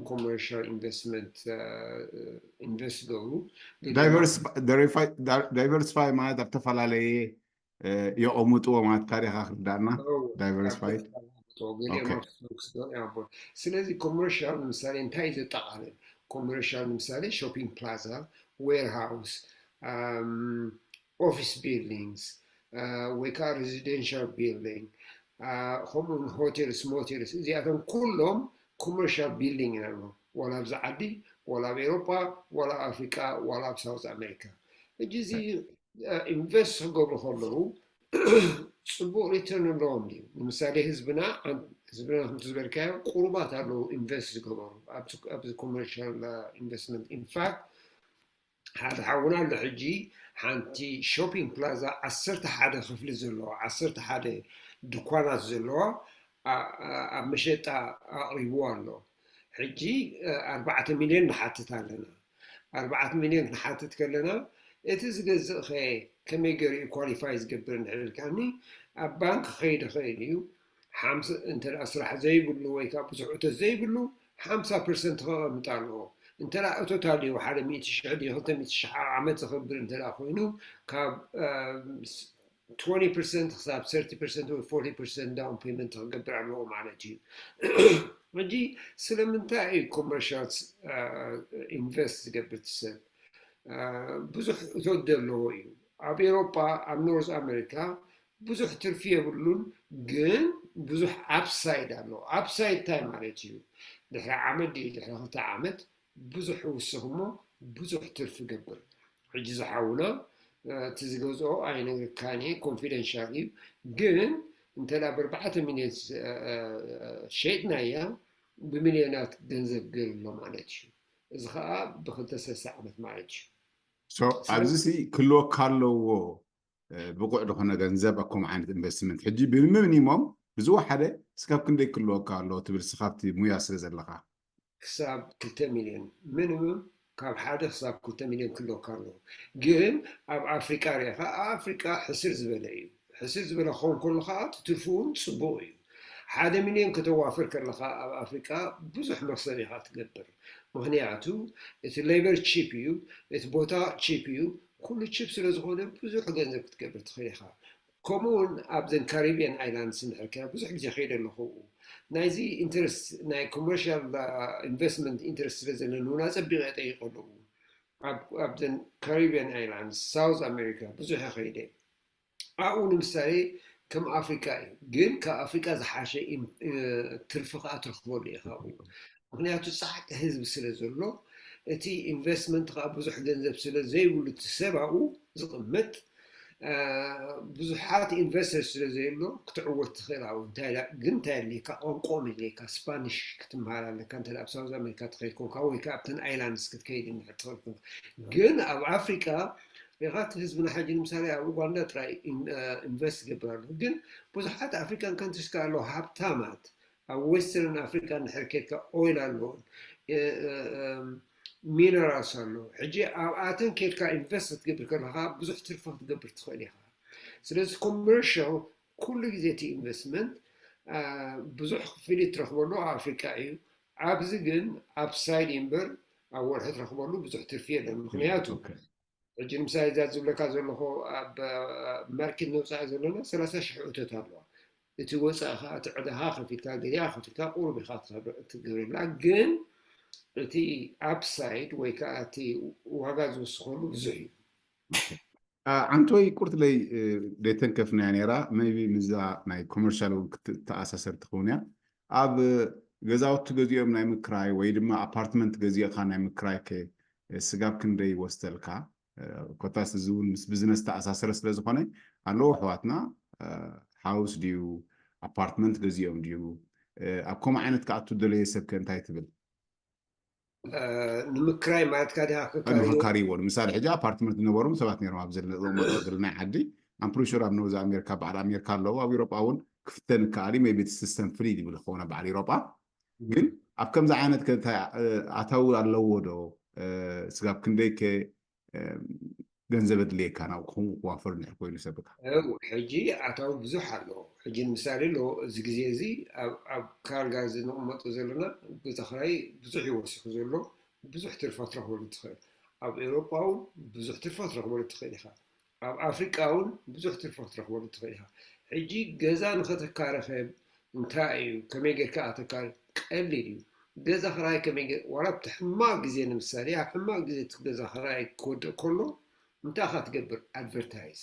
ኮመርሻል ኢንቨስትመንት ኢንቨስት ገብሩ። ዳይቨርሲፋይ ማለት ኣብ ዝተፈላለየ የቐምጥዎ ማለት ታሪኻ ክርዳእና ዳይቨርሲፋይ። ስለዚ ኮመርሻል ንምሳሌ እንታይ እዩ ዘጠቓልል? ኮመርሻል ንምሳሌ ሾፒንግ ፕላዛ፣ ዌርሃውስ፣ ኦፊስ ቢልዲንግስ ወይ ከዓ ሬዚደንሻል ቢልዲንግ ከምኡ ሆቴልስ ሞቴልስ እዚኣቶም ኩሎም ኮመርሻል ቢልዲንግ ኢና ንብሎ። ዋላ ኣብዚ ዓዲ ዋላ ኣብ ኤሮጳ ዋላ ኣብ ኣፍሪቃ ዋላ ኣብ ሳውዝ ኣሜሪካ። ሕጂ እዚ ኢንቨስት ክገብሩ ከለዉ ፅቡቅ ሪተርን ኣለዎም ድዩ? ንምሳሌ ህዝብና ህዝብና ከምቲ ዝበልካዮ ቁሩባት ኣለዉ ኢንቨስት ዝገበሩ ኣብዚ ኮመርሻል ኢንቨስትመንት። ኢንፋክት ሓደ ሓውና ኣሎ ሕጂ ሓንቲ ሾፒንግ ፕላዛ ዓሰርተ ሓደ ክፍሊ ዘለዋ ዓሰርተ ሓደ ድኳናት ዘለዋ ኣብ መሸጣ ኣቕሪብዋ ኣሎ። ሕጂ ኣርባዕተ ሚልዮን ንሓትት ኣለና። ኣርባዕተ ሚልዮን ክንሓትት ከለና እቲ ዝገዝእ ኸ ከመይ ገይሩ እዩ ኳሊፋይ ዝገብር እንድሕር ኢልካኒ ኣብ ባንክ ክኸይድ ይኽእል እዩ። እንተ ስራሕ ዘይብሉ ወይ ከዓ ብዙሕ እቶት ዘይብሉ ሓምሳ ፐርሰንት ከቐምጥ ኣለዎ። እንተ እቶት ኣልዩ ሓደ ሚእቲ ሽሕ ድዩ ክልተ ሚእቲ ሽሕ ኣብ ዓመት ዘኽብር እንተ ኮይኑ ካብ twenty percent ክሳብ thirty percent ወይ forty percent down payment ክገብር ኣለዎ ማለት እዩ። ሕጂ ስለምንታይ እዩ commercial invest ዝገብር እቲ ሰብ? ብዙሕ እቶት ዘለዎ እዩ። ኣብ ኤሮጳ፣ ኣብ ኖርዝ ኣሜሪካ ብዙሕ ትርፊ የብሉን፣ ግን ብዙሕ upside ኣሎ። Upside እንታይ ማለት እዩ? ድሕሪ ዓመት ድዩ ድሕሪ ክልተ ዓመት ብዙሕ ይውስኽ እሞ ብዙሕ ትርፊ ገብር። ሕጂ ዝሓውሎ እቲ ዝገዝኦ ኣይነግርካን እየ፣ confidential እዩ። ግን እንተ ብኣርባዕተ ሚልዮን ሸይጥናያ ብሚልዮናት ገንዘብ ገይሩ ኣሎ ማለት እዩ። እዚ ከዓ ብክልተ ሰለስተ ዓመት ማለት እዩ። ኣብዚ ክህልወካ ኣለዎ ብቑዕ ዝኾነ ገንዘብ ኣብ ከምኡ ዓይነት investment ሕጂ ብሚኒሞም ብዝወሓደ እስካብ ክንደይ ክህልወካ ኣለዎ ትብል እስኻብቲ ሙያ ስለ ዘለኻ? ክሳብ ክልተ ሚልዮን ሚኒመም፣ ካብ ሓደ ክሳብ ክልተ ሚልዮን ክህልወካ ኣለዎ። ግን ኣብ ኣፍሪቃ ሪኢኻ፣ ኣብ ኣፍሪቃ ሕስር ዝበለ እዩ። ሕስር ዝበለ ክኸውን ከሎ ከዓ ትትርፉ እውን ፅቡቕ እዩ። ሓደ ሚልዮን ከተዋፍር ከለኻ ኣብ ኣፍሪቃ ብዙሕ መክሰብ ኢኻ ትገብር። ምክንያቱ እቲ ሌበር ቺፕ እዩ፣ እቲ ቦታ ቺፕ እዩ፣ ኩሉ ቺፕ ስለ ዝኾነ ብዙሕ ገንዘብ ክትገብር ትኽእል ኢኻ። ከምኡ እውን ኣብዘን ካሪቢያን ኣይላንድስ እንድሕር ከ ብዙሕ ግዜ ከይደ ኣለኹ ናይዚ ኢንተረስት ናይ ኮመርሻል ኢንቨስትመንት ኢንተረስት ስለ ዘለኒ እውን ኣፀቢቐ ጠይቀ ኣለኹ። ኣብዘን ካሪቢያን ኣይላንድስ ሳውዝ ኣሜሪካ ብዙሕ ከይደ ኣብኡ ንምሳሌ ከም ኣፍሪካ እዩ፣ ግን ካብ ኣፍሪካ ዝሓሸ ትርፊ ከዓ ትረክበሉ ኢካ ኣብኡ። ምክንያቱ ፃዕቂ ህዝቢ ስለ ዘሎ እቲ ኢንቨስትመንት ከዓ ብዙሕ ገንዘብ ስለ ዘይብሉ እቲ ሰብ ኣብኡ ዝቅመጥ ብዙሓት ኢንቨስተር ስለ ዘየሎ ክትዕወት ትኽእል። ኣብ ግን እንታይ ኣድልየካ? ቋንቋኦም የድልየካ። ስፓኒሽ ክትምሃር ኣለካ እንተ ኣብ ሳውዝ ኣሜሪካ ትኸይድ ኮንካ ወይ ከዓ ኣብተን ኣይላንድስ ክትከይድ እንድሕር ትኽእል ኮንካ። ግን ኣብ ኣፍሪቃ ኢኻ እቲ ህዝብና ሕጂ ንምሳሌ ኣብ ኡጋንዳ ጥራይ ኢንቨስት ይገብር ኣሎ። ግን ብዙሓት ኣፍሪካን ካንትሪስ ከ ኣለዉ ሃብታማት ኣብ ዌስተርን ኣፍሪካ እንድሕር ኬድካ ኦይል ኣለውን ሚነራልስ ኣለዉ። ሕጂ ኣብኣተን ኬድካ ኢንቨስት ክትገብር ከለካ ብዙሕ ትርፊ ክትገብር ትኽእል ኢኻ። ስለዚ ኮመርሻል ኩሉ ግዜ እቲ ኢንቨስትመንት ብዙሕ ክፍሊት ትረክበሉ ኣብ ኣፍሪካ እዩ። ኣብዚ ግን ኣፕሳይድ እዩ እምበር ኣብ ወርሒ ትረክበሉ ብዙሕ ትርፊ የለን። ምክንያቱ ሕጂ ንምሳሌ እዛ ዝብለካ ዘለኹ ኣብ ማርኬት ነውፃእ ዘለና ሰላሳ ሽሕ እቶት ኣለዋ። እቲ ወፃኢ ከዓ እቲ ዕዳኻ ከፊልካ ገሊኣ ከፊልካ ቁሩብ ኢኻ ትገብረላ፣ ግን እቲ ኣፕሳይድ ወይ ከዓ እቲ ዋጋ ዝውስኸሉ ብዙሕ እዩ። ዓንቶይ ቁርትለይ ደተንከፍናያ ነይራ maybe ምዛ ናይ ኮመርሻል እውን ክትተኣሳሰር ትኸውን እያ። ኣብ ገዛውቲ ገዚኦም ናይ ምክራይ ወይ ድማ ኣፓርትመንት ገዚእኻ ናይ ምክራይ ከ ስጋብ ክንደይ ይወስደልካ? ኮታስ እዚ እውን ምስ ቢዝነስ ተኣሳሰረ ስለ ዝኾነ ኣለዉ ኣሕዋትና ሃውስ ድዩ ኣፓርትመንት ገዚኦም ድዩ ኣብ ከምኡ ዓይነት ክኣቱ ደለየ ሰብ ከ እንታይ ትብል? ንምክራይ ማለትካ ዲኻ? ንክካርይዎ ንምሳሌ ሕጂ ኣፓርትመንት ዝነበሮም ሰባት ነይሮም ኣብ ዘለናይ ዓዲ ኣምፕሪሹር ኣብ ኖርዝ ኣሜሪካ በዓል ኣሜሪካ ኣለዉ ኣብ ኤሮጳ እውን ክፍተን ከኣሊ maybe system free ይብል ክኸውን በዓል ኤሮጳ ግን ኣብ ከምዚ ዓይነት ኣታዊ ኣለዎ ዶ ስጋብ ክንደይ ከ ገንዘብ ኣድልየካ ናብ ክዋፈር ንድሕር ኮይኑ ሰብካ? ሕጂ ኣታዊ ብዙሕ ኣሎ። ሕጂ ንምሳሌ ኣሎ እዚ ግዜ እዚ ኣብ ካልጋሪ እዚ ንቕመጦ ዘለና ገዛ ክራይ ብዙሕ እዩ ወሲኹ ዘሎ። ብዙሕ ትርፋ ትረኽበሉ ትኽእል። ኣብ ኤውሮጳ እውን ብዙሕ ትርፋ ትረኽበሉ ትኽእል ኢኻ። ኣብ ኣፍሪቃ እውን ብዙሕ ትርፋ ክትረኽበሉ ትኽእል ኢኻ። ሕጂ ገዛ ንኸተካርኸ እንታይ እዩ ከመይ ጌርካ ኣተካሪ ቀሊል እዩ። ገዛ ክራይ ከመይ ጌር ዋላ ኣብቲ ሕማቕ ግዜ ንምሳሌ ኣብ ሕማቕ ግዜ እቲ ገዛ ክራይ ክወድቕ ከሎ እንታይ ኢኻ ትገብር? ኣድቨርታይዝ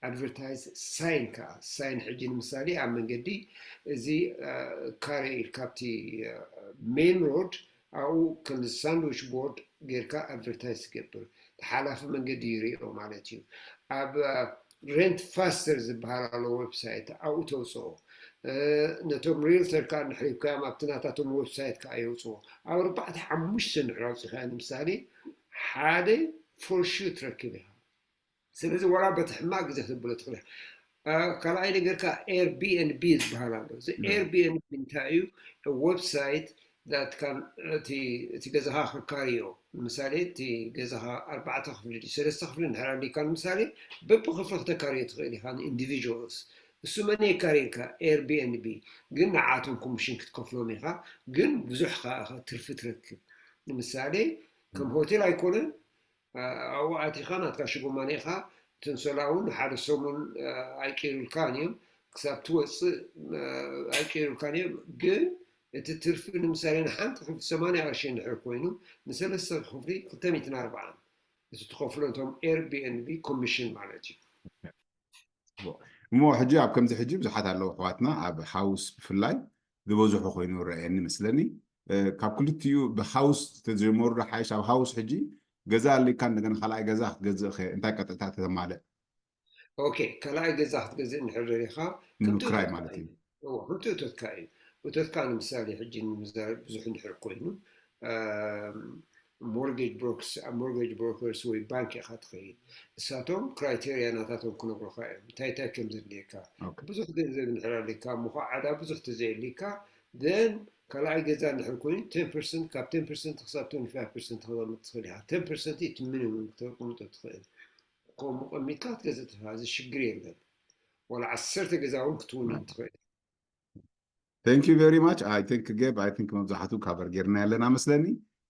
ኣድቨርታይዝ ሳይን ከዓ ሳይን ሕጂ ንምሳሌ ኣብ መንገዲ እዚ ካሬ ኢልካ ኣብቲ ሜን ሮድ ኣብኡ ከም ሳንድዊች ቦርድ ጌርካ ኣድቨርታይዝ ትገብር። ተሓላፊ መንገዲ ይሪኦ ማለት እዩ። ኣብ ሬንት ፋስተር ዝበሃል ኣሎ ዌብሳይት ኣብኡ ተውፅኦ። ነቶም ሪልተር ከዓ ንሕሪብካዮም ኣብቲ ናታቶም ዌብሳይት ከዓ የውፅኦ። ኣብ ኣርባዕተ ሓሙሽተ ንሕር ኣውፂኻዮ ንምሳሌ ሓደ ፎርሹ ትረክብ ኢኻ። ስለዚ ዋላ በቲ ሕማቅ ግዜ ክትብሎ ትኽእል ኢኻ። ካልኣይ ነገር ከዓ ኤርቢኤንቢ ዝበሃል ኣሎ። እዚ ኤርቢኤንቢ እንታይ እዩ? ዌብሳይት ዳትካም እቲ ገዛኻ ክካርዮ ንምሳሌ እቲ ገዛኻ ኣርባዕተ ክፍሊ ድዩ ሰለስተ ክፍሊ እንድሕር ኣሊካ ንምሳሌ በብክፍሊ ክተካርዮ ትኽእል ኢኻ ንኢንዲቪጁዋልስ እሱ መን የካርየልካ ኤርቢኤንቢ ግን ንዓቶም ኮሚሽን ክትከፍሎም ኢኻ ግን ብዙሕ ከዓ ኢኻ ትርፊ ትረክብ ንምሳሌ ከም ሆቴል ኣይኮነን። ኣብኡ ኣቲኻ ናትካ ሽጎማነ ኢኻ ትንሰላ እውን ሓደ ሰሙን ኣይቀይሩልካን እዮም። ክሳብ ትወፅእ ኣይቀይሩልካን እዮም። ግን እቲ ትርፊ ንምሳሌ ንሓንቲ ክፍሊ ሰማንያ ቅርሺ እንድሕር ኮይኑ ንሰለስተ ክፍሊ ክልተ ሚእትን ኣርባዓን እቲ ትኸፍሎ እቶም ኤርቢኤንቢ ኮሚሽን ማለት እዩ። እሞ ሕጂ ኣብ ከምዚ ሕጂ ብዙሓት ኣለዉ ኣሕዋትና ኣብ ሃውስ ብፍላይ ዝበዝሑ ኮይኑ ረኣየኒ መስለኒ። ካብ ክልቲኡ ብሃውስ ተጀመሩ ሓይሽ ኣብ ሃውስ ሕጂ ገዛ ኣሊካ እንደገና ካልኣይ ገዛ ክትገዝእ ከ እንታይ ቀጥታ ተማልእ? ኦኬ ካልኣይ ገዛ ክትገዝእ እንድሕር ደሊኻ ንምክራይ ማለት እዩ። ከምቲ እቶትካ እዩ። እቶትካ ንምሳሌ ሕጂ ንምዛረብ ብዙሕ እንድሕር ኮይኑ ሞርጌጅ ብሮክስ ሞርጌጅ ብሮከርስ ወይ ባንክ ኢኻ ትኸይድ። እሳቶም ክራይቴሪያ ናታቶም ክነግሩኻ እዮም እንታይ እንታይ ከም ዘድልየካ። ብዙሕ ገንዘብ እንድሕር ኣሊካ ምዃ ዓዳ ብዙሕ ተዘየሊካ then ካልኣይ ገዛ እንድሕር ኮይኑ ቴን ፐርሰንት ካብ ቴን ፐርሰንት ክሳብ ትወንቲ ፋይቭ ፐርሰንት ክተቕምጥ ትኽእል ኢኻ። ቴን ፐርሰንት እቲ ሚኒሙም ክተቕምጦ ትኽእል። ከምኡ ቀሚጥካ ክትገዝእ ትኽእል። እዚ ሽግር የለን። ዋላ ዓሰርተ ገዛ እውን ክትውንን ትኽእል። Thank you very much. I think ጌብ I think መብዛሕቱ ካቨር ጌርና ያለና መስለኒ።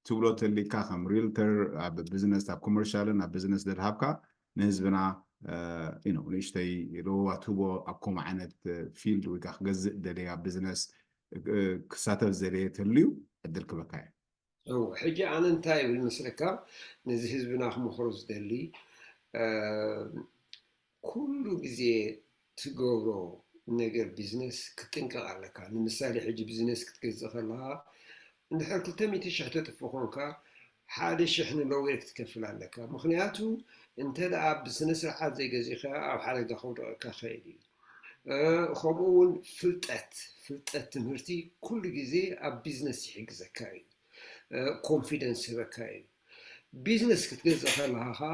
ትብሎ ተሊካ ከም ሪልተር ኣብ ቢዝነስ ኣብ ኮመርሻልን ኣብ ቢዝነስ ደድሃብካ ንህዝብና ንእሽተይ ለዋትቦ ኣብ ከምኡ ዓይነት ፊልድ ወይ ከዓ ክገዝእ ደለየ ኣብ ቢዝነስ ክሳተፍ ዝደለየ ተልዩ ዕድል ክበካ እየ። ሕጂ ኣነ እንታይ ይብል መስለካ ነዚ ህዝብና ክመኽሮ ዝደሊ ኩሉ ግዜ ትገብሮ ነገር ቢዝነስ ክትጥንቀቕ ኣለካ። ንምሳሌ ሕጂ ቢዝነስ ክትገዝእ ከለኻ እንድሕር ክልተ ሚእቲ ሽሕ ተጥፍ ኮንካ ሓደ ሽሕ ንሎየር ክትከፍል ኣለካ። ምኽንያቱ እንተ ደኣ ብስነ ስርዓት ዘይገዚእካ ኣብ ሓደጋ ከውድቐካ ኸእል እዩ። ከምኡ እውን ፍልጠት ፍልጠት ትምህርቲ ኩሉ ግዜ ኣብ ቢዝነስ ይሕግዘካ እዩ። ኮንፊደንስ ይህበካ እዩ። ቢዝነስ ክትገዝእ ከለኻ ከዓ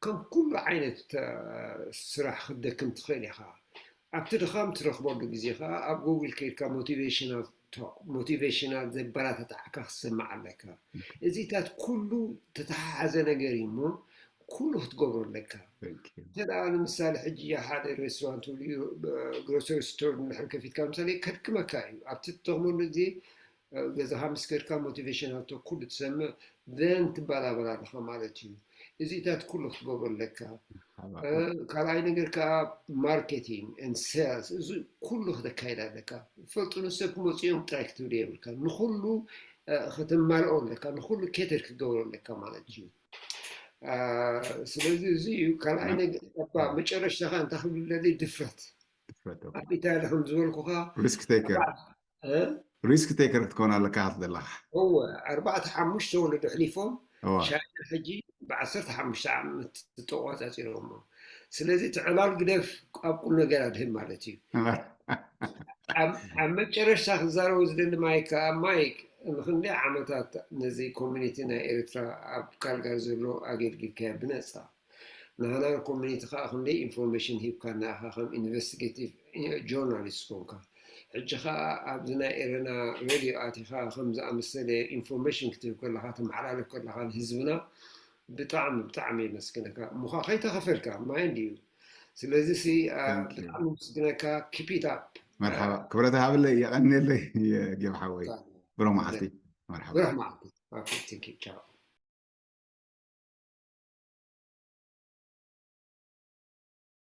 ከም ኩሉ ዓይነት ስራሕ ክትደክም ትኽእል ኢኻ። ኣብቲ ድኻም ትረኽበሉ ግዜ ከዓ ኣብ ጉግል ከይድካ ሞቲቬሽናል ቶክ ሞቲቬሽናል ዘበራተታዕካ ክትሰማዕ ኣለካ። እዚታት ኩሉ ተተሓሓዘ ነገር እዩ እሞ ኩሉ ክትገብሮ ኣለካ። እንተ ደኣ ንምሳሌ ሕጂ ሓደ ሬስቶራንት ግሮሰሪ ስቶር እንድሕር ከፊትካ ምሳሌ ከድክመካ እዩ ኣብቲ ትጠቕመሉ ግዜ ገዛኻ ምስ ከድካ ሞቲቬሽናል ቶክ ኩሉ ትሰምዕ then ትበላበል ኣለኻ ማለት እዩ። እዚታት ኩሉ ክትገብሮ ኣለካ። ካልኣይ ነገር ከዓ ማርኬቲንግ ን ሴልስ እዚ ኩሉ ክተካይድ ኣለካ። ፈልጥሉ ሰብ ክመፅኦም ጥራይ ክትብል የብልካ። ንኩሉ ከተማልኦ ኣለካ። ንኩሉ ኬተር ክትገብሮ ኣለካ ማለት እዩ። ስለዚ እዚ እዩ ካልኣይ ነገር እባ መጨረሽታኻ እንታይ ክብል ለሊ ድፍረት ድፍረት ኣብ ኢታሊ ከም ዝበልኩኻ ሪስክ ቴከር ሪስክ ቴከር ክትከውን ኣለካ ክትደለካ እወ ኣርባዕተ ሓሙሽተ ወለዶ ኣሕሊፎም ቻይና ሕጂ ብዓሰርተ ሓሙሽተ ዓመት ተቆፃፂሮሞ። ስለዚ ትዕላል ግደፍ ኣብ ቁም ነገር ኣድህብ ማለት እዩ። ኣብ መጨረሽታ ክዛረቦ ዝደሊ ማይክ ከዓ ማይክ ንክንደይ ዓመታት ነዚ ኮሚኒቲ ናይ ኤርትራ ኣብ ካልጋሪ ዘሎ ኣገልጊልካዮ ብነፃ ንሃና ኮሚኒቲ ከዓ ክንደይ ኢንፎርሜሽን ሂብካ ንኣኻ ከም ኢንቨስቲጌቲቭ ጆርናሊስት ኮንካ ሕጂ ከዓ ኣብዚ ናይ ኤረና ሬድዮ ኣቲኻ ከም ዝኣመሰለ ኢንፎርሜሽን ክትህብ ከለካ ተመሓላልፍ ከለካ ንህዝብና ብጣዕሚ ብጣዕሚ የመስግነካ። እሞ ከዓ ከይተኸፈልካ ማይንድ እዩ። ስለዚ ሲ ብጣዕሚ ምስግነካ። ኪፕ ኢት ኣፕ። መርሓባ ክብረት ሃብለይ የቐንየለይ ጌብ ሓወይ። ብሮ መዓልቲ። መርሓባ። ብሩህ መዓልቲ። ኦኬ ቴንክ ዩ ቻው።